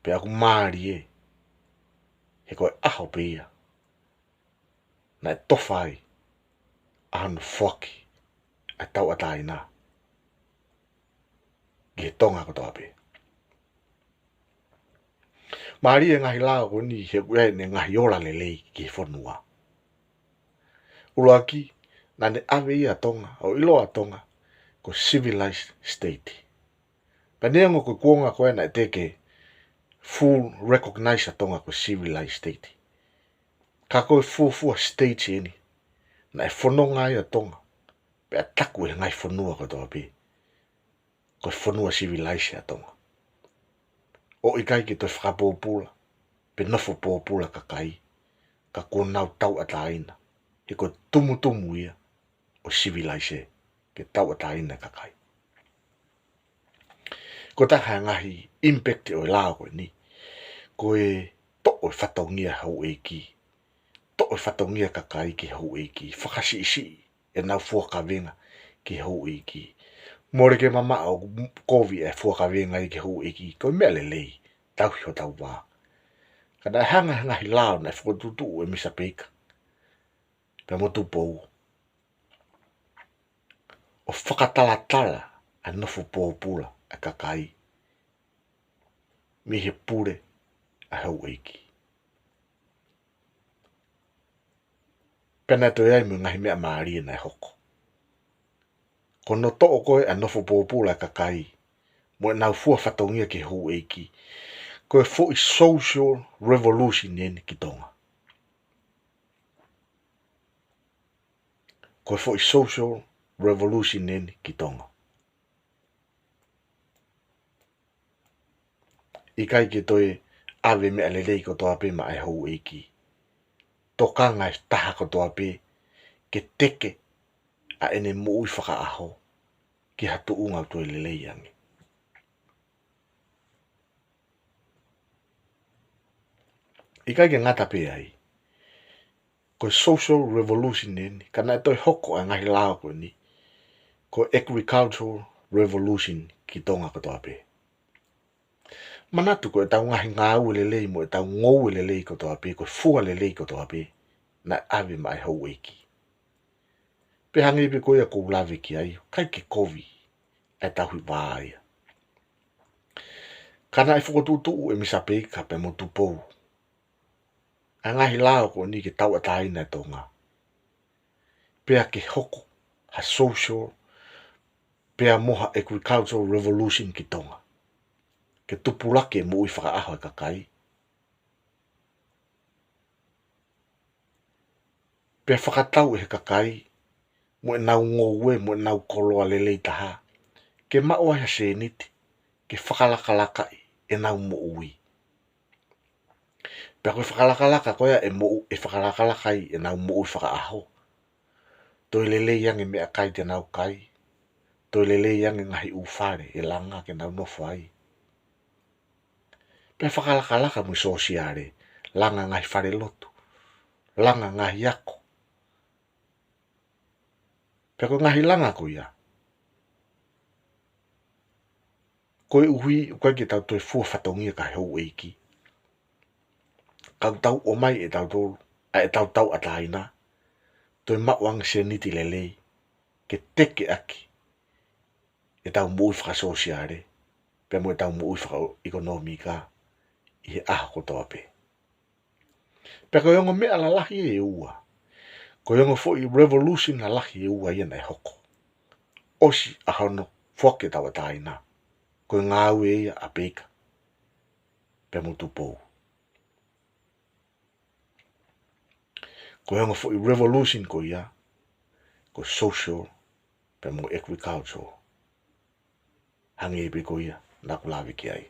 Pea ʻoku mālie, he ko e ʻaho pē ia naʻe tofa ai ʻa hono foaki ʻa e tauʻatāina ki he Tonga kotoa pē. Mālie e ngaahi lao ko eni he ʻoku ʻi ai ʻene ngaahi ola lelei ki he fonua. ʻUluaki, naʻa ne ʻave ia ʻa Tonga, ʻo ʻiloa ʻa Tonga ko e civilized state. Pea neongo ko e kuonga ko ē naʻe teʻeki ke full recognize ʻa Tonga ko e civilized state, ka ko e fuofua state eni naʻe fononga ai ʻa Tonga, pea taku ʻe he ngaahi fonua kotoa pē, ko e fonua civilized ʻa Tonga. ʻO ʻikai ke toe fakapōpula pe nofo pōpula kakai, ka kuo nau tauʻatāina, he ko e tumutumu ia ʻo e civilized, ke tauʻatāina e kakai. Ko e taha e ngaahi impact ʻo e lao ko eni, ko e toʻo e fatongia houʻeiki, toʻo e fatongia kakai ki he houʻeiki, fakasiʻisiʻi ʻenau fua kavenga ki he houʻeiki. Mole ke mamaʻo ʻoku kovi e fua kavenga ia ki he houʻeiki, ko e meʻa lelei, tauhi hotau vā. Ka naʻe hanga ʻe he ngaahi lao naʻe fokotuʻutuʻu ʻe Misa Peika pea mo Tupou ʻo fakatalatala ʻa e nofo pōpula ʻa e kakai mei he pule ʻa e houʻeiki. Pea naʻe toe ʻi ai mo e ngaahi meʻa mālie naʻe hoko. Ko hono toʻo ko ē ʻa e nofo pōpula ʻa e kakai mo ʻenau fua fatongia ki he houʻeiki, ko e foʻi social revolution eni ki Tonga. Ko e foʻi social revolution eni ki Tonga. ʻIkai ke toe ʻave meʻa lelei kotoa pē maʻa e houʻeiki. Tokanga e taha kotoa pē ke teke ʻa ʻene moʻui fakaʻaho ki ha tuʻunga ʻoku toe lelei ange. ʻIkai ke ngata pē ai, ko e social revolution eni, ka naʻe toe hoko ʻa e ngaahi lao ko eni, ko e agricultural revolution ki Tonga kotoa pē. Manatu ko ʻetau ngaahi ngāue lelei mo ʻetau ngoue lelei kotoa pē, ko e fua lelei kotoa pē, naʻe ʻave maʻa e houʻeiki. Pea hangē pē ko ia ʻoku ou lave ki ai, ʻikai ke kovi e tauhi vā ia. Ka naʻe fokotuʻutuʻu ʻe Misa Peika pea mo Tupou ʻa e ngaahi lao ko eni ke tauʻatāina e Tonga, pea ke hoko ha social pea mo ha agricultural revolution ki Tonga, ke tupulaki e moʻui fakaʻaho e kakai, pea fakatau ʻe he kakai mo ʻenau ngoue mo ʻenau koloa lelei taha ke maʻu ai ha sēniti ke fakalakalakaʻi ʻenau moʻui. Pea ko e fakalakalaka ko ia ʻe moʻu, ʻe fakalakalaka ai ʻenau moʻui fakaʻaho, toe lelei ange meʻakai te nau kai, toe lelei ange ngaahi ʻū fale ʻe langa ke nau nofo ai. Pea fakalakalaka mo e sōsiale, langa ngaahi falelotu, langa ngaahi ako. Pea ko e ngaahi langa ko ia, Koeʻuhi ʻoku ʻikai ke tau toe fua fatongia ki he houʻeiki, ka tau ʻomai ʻe tautolu ʻa ʻetau tauʻatāina, toe maʻu ange sēniti lelei ke tekeʻaki ʻetau moʻui fakasōsiale pea mo ʻetau moʻui fakaʻekonōmika ʻi he ʻaho kotoa pē. Pea ko e ongo meʻa lalahi ʻe ua, ko e ongo foʻi revolution lalahi ʻe ua ia naʻe hoko ʻosi ʻa hono foaki ʻetau tauʻatāina, ko e ngāue ia ʻa Peika pea mo Tupou. Ko e ongo foʻi revolution ko ia, ko e social pea mo e agriculture. Hangē pē ko ia naʻa ku lave ki ai.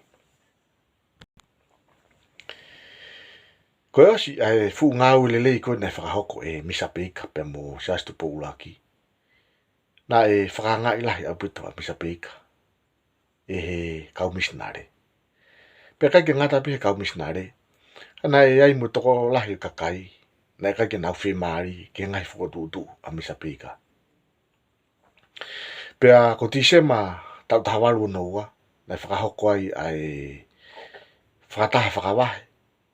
Ko e ʻosi ʻa e fuʻu ngāue lelei ko ē naʻe fakahoko ʻe Misa Peika pea mo Siaosi Tupou ʻUluaki, naʻe fakaangaʻi lahi ʻaupito ʻa Misa Peika ʻe he kau misinale. Pea ʻikai ke ngata pē he kau misinale, ka naʻe ʻi ai mo e tokolahi e kakai naʻe ʻikai ke nau fiemālie ki he ngaahi fokotuʻutuʻu ʻa Misa Peika. Pea ko Tīsema taʻu taha valu ono ua, naʻe fakahoko ai ʻa e fakataha fakavahe,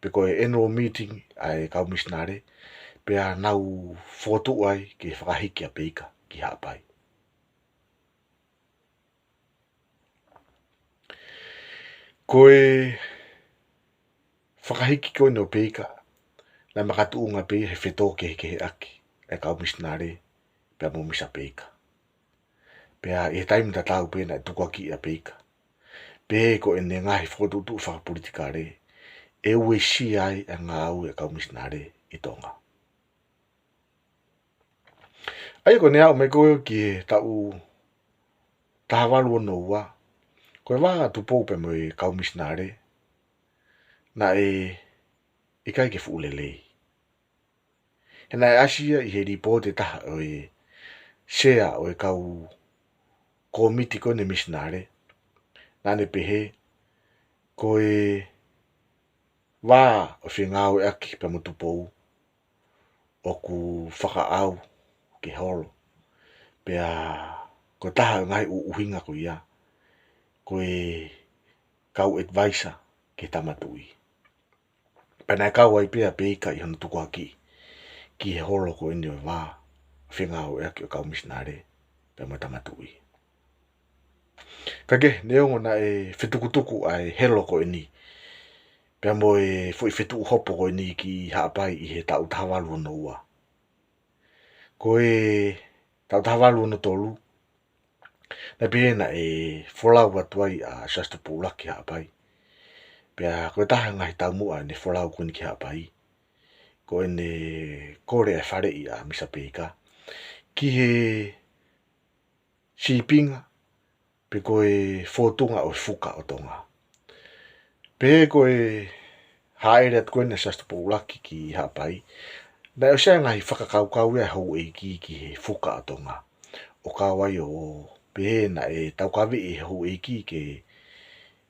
pe ko e annual meeting ʻa e kau misinale, pea nau fokotuʻu ai ke fakahiki ʻa Peika ki Haʻapai. Ko e fakahiki ko eni ʻo Peika, naʻe makatuʻunga pē he fetōkehekeheʻaki ʻa e kau misinale pea mo Misa Peika. Pea ʻi he taimi tatau pē naʻe tukuakiʻi ʻa Peika, pea ko ʻene ngaahi fokotuʻutuʻu fakapolitikale, ʻe uesia ai ʻa e ngāue ʻa e kau misinale ʻi Tonga. ʻA ia ko ʻene aʻu mai ko ē ki he taʻu taha valu ono ua, ko e vā ʻa Tupou pea mo e kau misinale, naʻe ʻikai ke fuʻu lelei. He naʻe ʻasi ia ʻi he lipooti ʻe taha ʻo e sea ʻo e kau kōmiti ko eni misinale, naʻa ne pehē, ko e vā ʻo e fengāueʻaki pea mo Tupou ʻoku fakaʻau ke holo. Pea ko e taha ʻo e ngaahi ʻuhinga ko ia, ko e kau advisor ki he Tama Tuʻi. Pea naʻe kau ai pē ʻa Peika ʻi hono tukuakiʻi ki he holo ko eni ʻo e vā fengāueʻaki ʻo e kau misinale pea mo e Tama Tuʻi. Ka ke, neongo naʻe fetukutuku ʻa e holo ko eni pea mo e foʻi fetuʻu hopo ko eni ki Haʻapai ʻi he taʻu taha valu ono ua, ko e taʻu taha valu ono tolu, naʻe pehē naʻe folau atu ai ʻa Siaosi Tupou ʻUluaki ki Haʻapai. Pea ko e taha e ngaahi taumuʻa ʻene folau ko eni ki Haʻapai, ko ʻene kole ʻa e faleʻi ʻa Misa Peika ki he sīpinga pe ko e fōtunga ʻo e fuka ʻo Tonga. Pea ko e hāʻele atu ko eni ʻa Siaosi Tupou ʻUluaki ki Haʻapai, naʻe ʻosi ʻi ai e ngaahi fakakaukau ia ʻa e houʻeiki ki he fuka ʻo Tonga, ʻo kau ai ʻo pehē naʻe taukaveʻi ʻe he houʻeiki ke,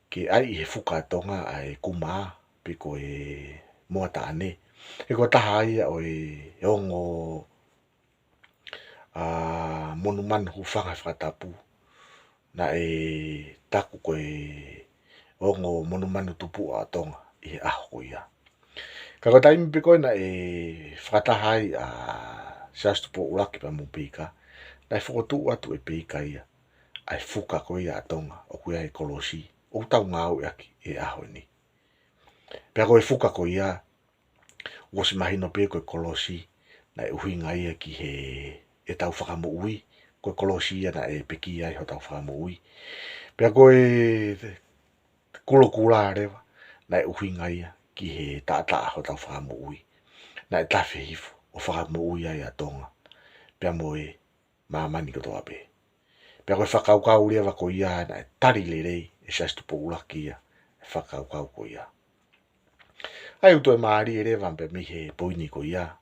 ke ʻai ʻi he fuka ʻo Tonga ʻa e kumā pe ko e moa taʻane. He ko e taha ia ʻo e ongo ʻa e monumanu hūfanga he fakatapu, naʻe taku ko e ongo monumanu tupuʻa ʻo Tonga ʻi he ʻaho ko ia. Ka ko e taimi pē ko ē naʻe fakataha ai ʻa Siaosi Tupou ʻUluaki pea mo Peika, naʻe fokotuʻu atu ʻe Peika ia ʻa e fuka ko ia ʻa Tonga, ʻoku ʻi ai e kolosi ʻoku tau ngāueʻaki he ʻaho ni. Pea ko e fuka ko ia, ʻoku ʻosi mahino pē ko e kolosi, naʻe ʻuhinga ia ki he, ʻetau fakamoʻui, ko e kolosi ia naʻe pekia ai hotau fakamoʻui. Pea ko e kulokula leva, naʻe ʻuhinga ia ki he taʻataʻa hotau fakamoʻui. Naʻe tafe hifo ʻo fakamoʻui ai ʻa Tonga pea mo e māmani kotoa pē. Pea ko e fakakaukau leva ko ia naʻe tali lelei ʻe Siaosi Tupou ʻUluaki ia, e fakakaukau ko ia. ʻA ia ʻoku toe mālie leva pē mei he poini ko ia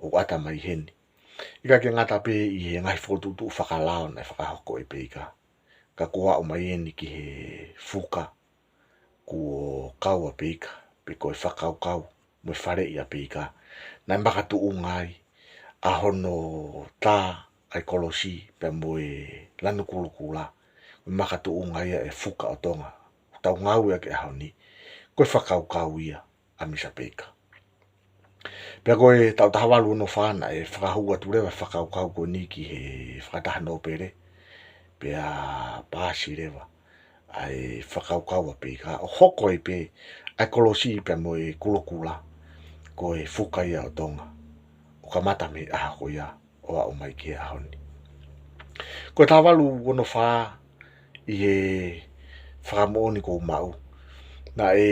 ʻoku ʻata mai heni. ʻIkai ke ngata pē ʻi he ngaahi fokotuʻutuʻu fakalao naʻe fakahoko ʻe Peika, ka kuo aʻu mai eni ki he fuka, kuo kau ʻa Peika, pe ko e fakakaukau mo e faleʻi ʻa Peika, naʻe makatuʻunga ai ʻa hono tā ʻa e kolosi pea mo e lanu kulokula, makatuʻunga ia e fuka ʻo Tonga ʻoku tau ngāueʻaki he ʻaho ni, ko e fakakaukau ia ʻa Misa Peika. Pea ko e taʻu taha valu ono fā naʻe fakahū atu leva e fakakaukau ko eni ki he fakataha nōpele, pea paasi leva ʻa e fakakaukau ʻa Peika ʻo hoko ai pē ʻa e kolosi pea mo e kulokula ko e fuka ia ʻo Tonga, ʻo kamata mei he ʻaho ko ia ʻo aʻu mai ki he ʻaho ni. Ko e taha valu ono fā, ʻi he fakamoʻoni ʻoku ou maʻu, naʻe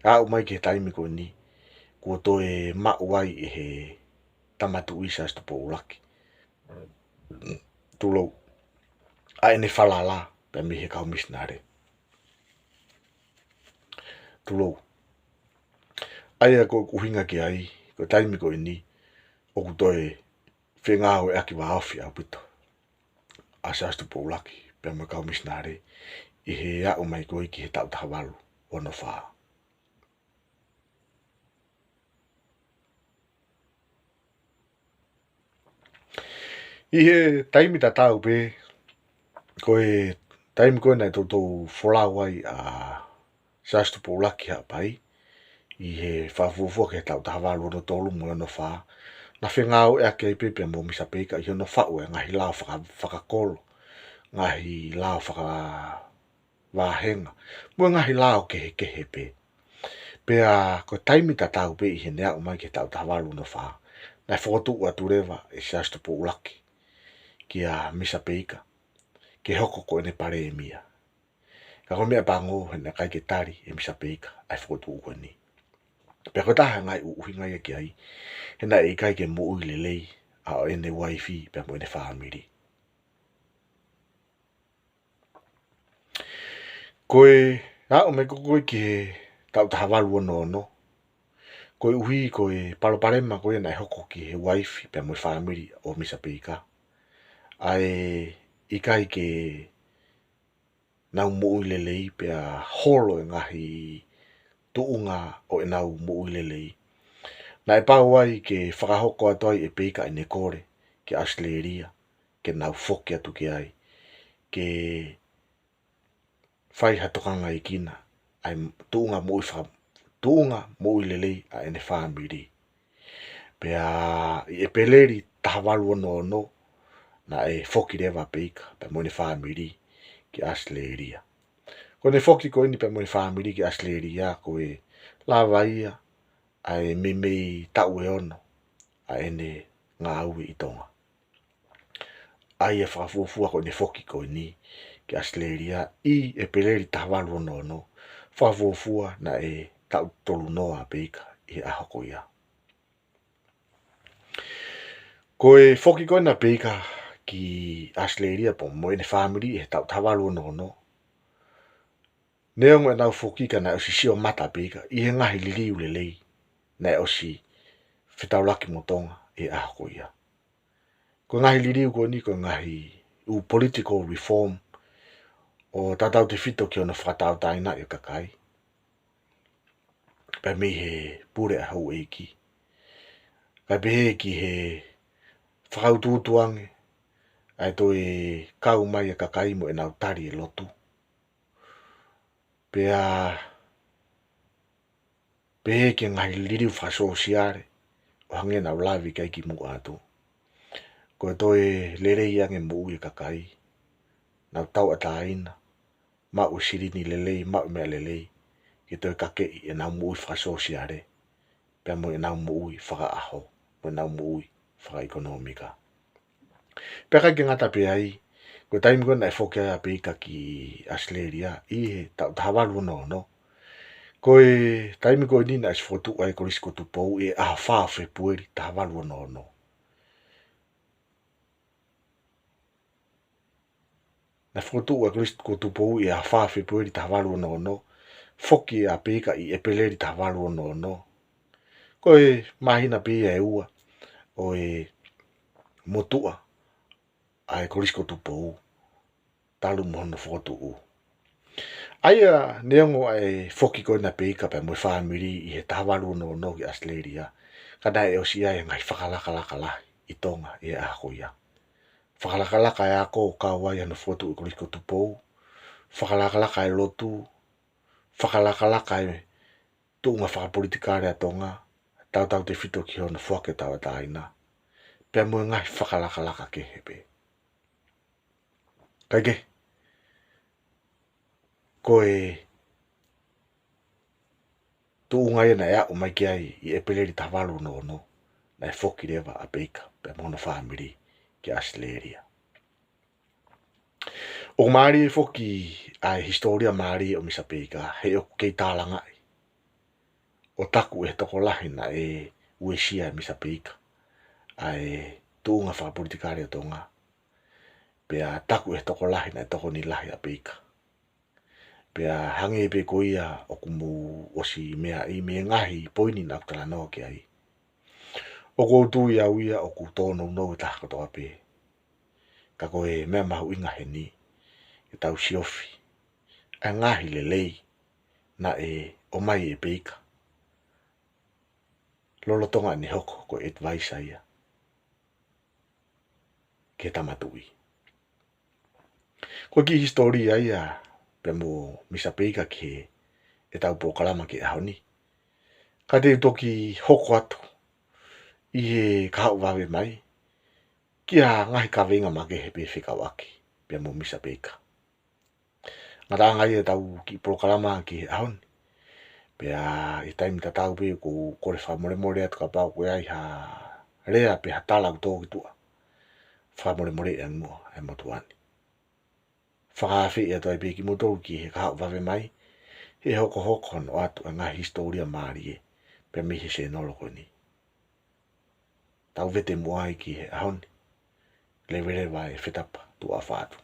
aʻu mai ki he taimi ko eni, kuo toe maʻu ai ʻe he Tama Tuʻi Siaosi Tupou ʻUluaki, tulou, ʻa ʻene falala pea mei he kau misinale. Tulou, ʻa ia ko ʻeku ʻuhinga ki ai, ko e taimi ko eni ʻoku toe fengāueʻaki vāofi ʻaupito ʻa Siaosi Tupou ʻUluaki pea mo e kau misinale ʻi he aʻu mai ko ē ki he taʻu taha valu ono fā. ʻI he taimi tatau pē, ko e taimi ko ē naʻe toutou folau ai ʻa Siaosi Tupou ʻUluaki Haʻapai, ʻi he fakafuofua ki he taʻu taha valu ono tolu mo e ono fā, naʻe fengāueʻaki ai pē pea mo Misa Peika ʻi hono faʻu e ngaahi lao faka-, fakakolo, ngaahi lao fakavāhenga, mo e ngaahi lao kehekehe pē. Pea ko e taimi tatau pē ʻi heʻene aʻu mai ki he taʻu taha valu ono fā, naʻe fokotuʻu atu leva ʻe Siaosi Tupou ʻUluaki kia Misa Peika ke hoko ko ʻene palēmia. Ka ko e meʻa pango he naʻe ʻikai ke tali ʻe Misa Peika ʻa e fokotuʻu ko eni. Pea ko e taha e ngaahi ʻuhinga ia ki ai, he naʻe ʻikai ke moʻui lelei ʻa ʻene uaifi pea mo ʻene fāmili. Ko e aʻu mai ko ē ki he taʻu taha valu ono ono, koeʻuhi ko e palopalema ko ia naʻe hoko ki he uaifi pea mo e fāmili ʻo Misa Peika, ʻa e ʻikai ke nau moʻui lelei pea holo e ngaahi tuʻunga ʻo ʻenau moʻui lelei, naʻe pau ai ke fakahoko atu ai ʻe Peika ʻene kole ki ʻAositelēlia ke nau foki atu ki ai, ke fai ha tokangaekina ʻa e tuʻunga moʻui faka-, tuʻunga moʻui lelei ʻa ʻene fāmili. Pea ʻi ʻEpeleli taha valu ono ono, naʻe foki leva ʻa Peika pea mo ʻene fāmili ki ʻAositelēlia. Ko ʻene foki ko eni pea mo ʻene fāmili ki ʻAositelēlia, ko e lava ia ʻa e meimei taʻu ʻe ono ʻa ʻene ngāue ʻi Tonga. ʻA ia fakafuofua ko ʻene foki ko eni ki ʻAositelēlia ʻi ʻEpeleli taha valu ono ono, fakafuofua naʻe taʻu tolu noa ʻa Peika ʻi he ʻaho ko ia. Ko e foki ko ena ʻa Peika ki ʻAositelēlia pea mo ʻene fāmili ʻi he taʻu taha valu ono ono, neongo ʻenau foki ka naʻe ʻosi sio mata ʻa Peika ʻi he ngaahi liliu lelei naʻe ʻosi fetaulaki mo Tonga ʻi he ʻaho ko ia. Ko e ngaahi liliu ko eni ko e ngaahi ʻū political reform ʻo tautautefito ki hono fakatauʻatāinaʻi ʻo e kakai pea mei he pule ʻa houʻeiki, kae pehē ki he fakautuutu ange ʻa e toe kau mai ʻa e kakai mo ʻenau tali e lotu. Pea pehē ki he ngaahi liliu fakasōsiale ʻo hangē naʻa ku lave ki ai kimuʻa atu. Ko e toe lelei ange moʻui e kakai, nau tauʻatāina, maʻu e silini lelei, maʻu e meʻa lelei, ke toe kakeʻi ʻenau moʻui fakasōsiale pea mo ʻenau moʻui fakaʻaho, mo ʻenau moʻui fakaʻekonōmika. Pea ʻikai ke ngata pē ai, ko e taimi ko ē naʻe foki ai ʻa Peika ki ʻAositelēlia ʻi he taʻu taha valu ono ono, ko e taimi ko eni naʻe ʻosi fokotuʻu ai e Kolisi ko Tupou ʻi he ʻaho fā ʻo Fepueli taha valu ono ono. Naʻe fokotuʻu ʻa e Kolisi ko Tupou ʻi he ʻaho fā ʻo Fepueli taha valu ono ono, foki ʻa Peika ʻi ʻEpeleli taha valu ono ono. Ko e māhina pē ia ʻe ua ʻo e motuʻa ʻa e Kolisi ko Tupou talu mo hono fokotuʻu. ʻA ia neongo ʻa e foki ko ena ʻa Peika pea mo e fāmili ʻi he taha valu ono ono ki ʻAositelēlia, ka naʻe ʻosi ʻi ai e ngaahi fakalakalaka lahi ʻi Tonga ʻi he ʻaho ko ia. Fakalakalaka e ako ʻo kau ai hano fokotuʻu e Kolisi ko Tupou. Fakalakalaka e lotu. Fakalakalaka e tuʻunga fakapolitikale ʻa Tonga, tautautefito ki hono foaki e tauʻatāina, pea mo e ngaahi fakalakalaka kehe pē. Kae kehe, ko e tuʻunga ia naʻe aʻu mai ki ai ʻi ʻEpeleli taha valu ono ono, naʻe foki leva ʻa Peika pea mo hono fāmili ki ʻAositelēlia. ʻOku mālie foki ʻa e hisitōlia mālie ʻo Misa Peika, he ʻoku kei tālangaʻi ʻo taku ʻe he tokolahi naʻe uesia ʻe Misa Peika ʻa e tuʻunga fakapolitikale ʻo Tonga, pea taku ʻe he tokolahi naʻe tokoni lahi ʻa Peika. Pea hangē pē ko ia ʻoku mou ʻosi meaʻi mei he ngaahi poini naʻa ku talanoa ki ai, ʻoku ou tui au ia ʻoku tōnounou e taha kotoa pē. Ka ko e meʻa mahuʻinga heni, ke tau siofi ʻa e ngaahi lelei naʻe ʻomai ʻe Peika lolotonga ʻene hoko ko e advisor ia ki he Tama Tuʻi. Ko e kiʻi hisitōlia ia pea mo Misa Peika ki heʻetau polokalama ki he ʻaho ni. Ka te u toki hoko atu ʻi he kahaʻu vave mai ki ha ngaahi kaveinga makehe pē fekauʻaki pea mo Misa Peika. Ngataʻanga ia ʻetau kiʻi polokalama ki he ʻaho ni. Pea ʻi he taimi tatau pē ʻoku ou kole fakamolemole atu kapau ʻoku ʻi ai ha lea pe ha tala ʻoku tō ki tuʻa. Fakamolemole ʻi he ʻamuʻa ʻa e motuʻa ni. Fakaafeʻi atu ai pē kimoutolu ki he kahaʻu vave mai, he hokohoko hono ʻoatu e ngaahi hisitōlia mālie pea mei he sēnolo ko eni. Tau vete muʻa ai ki he ʻaho ni. Leveleva e fetapa, tuʻa ʻofa atu.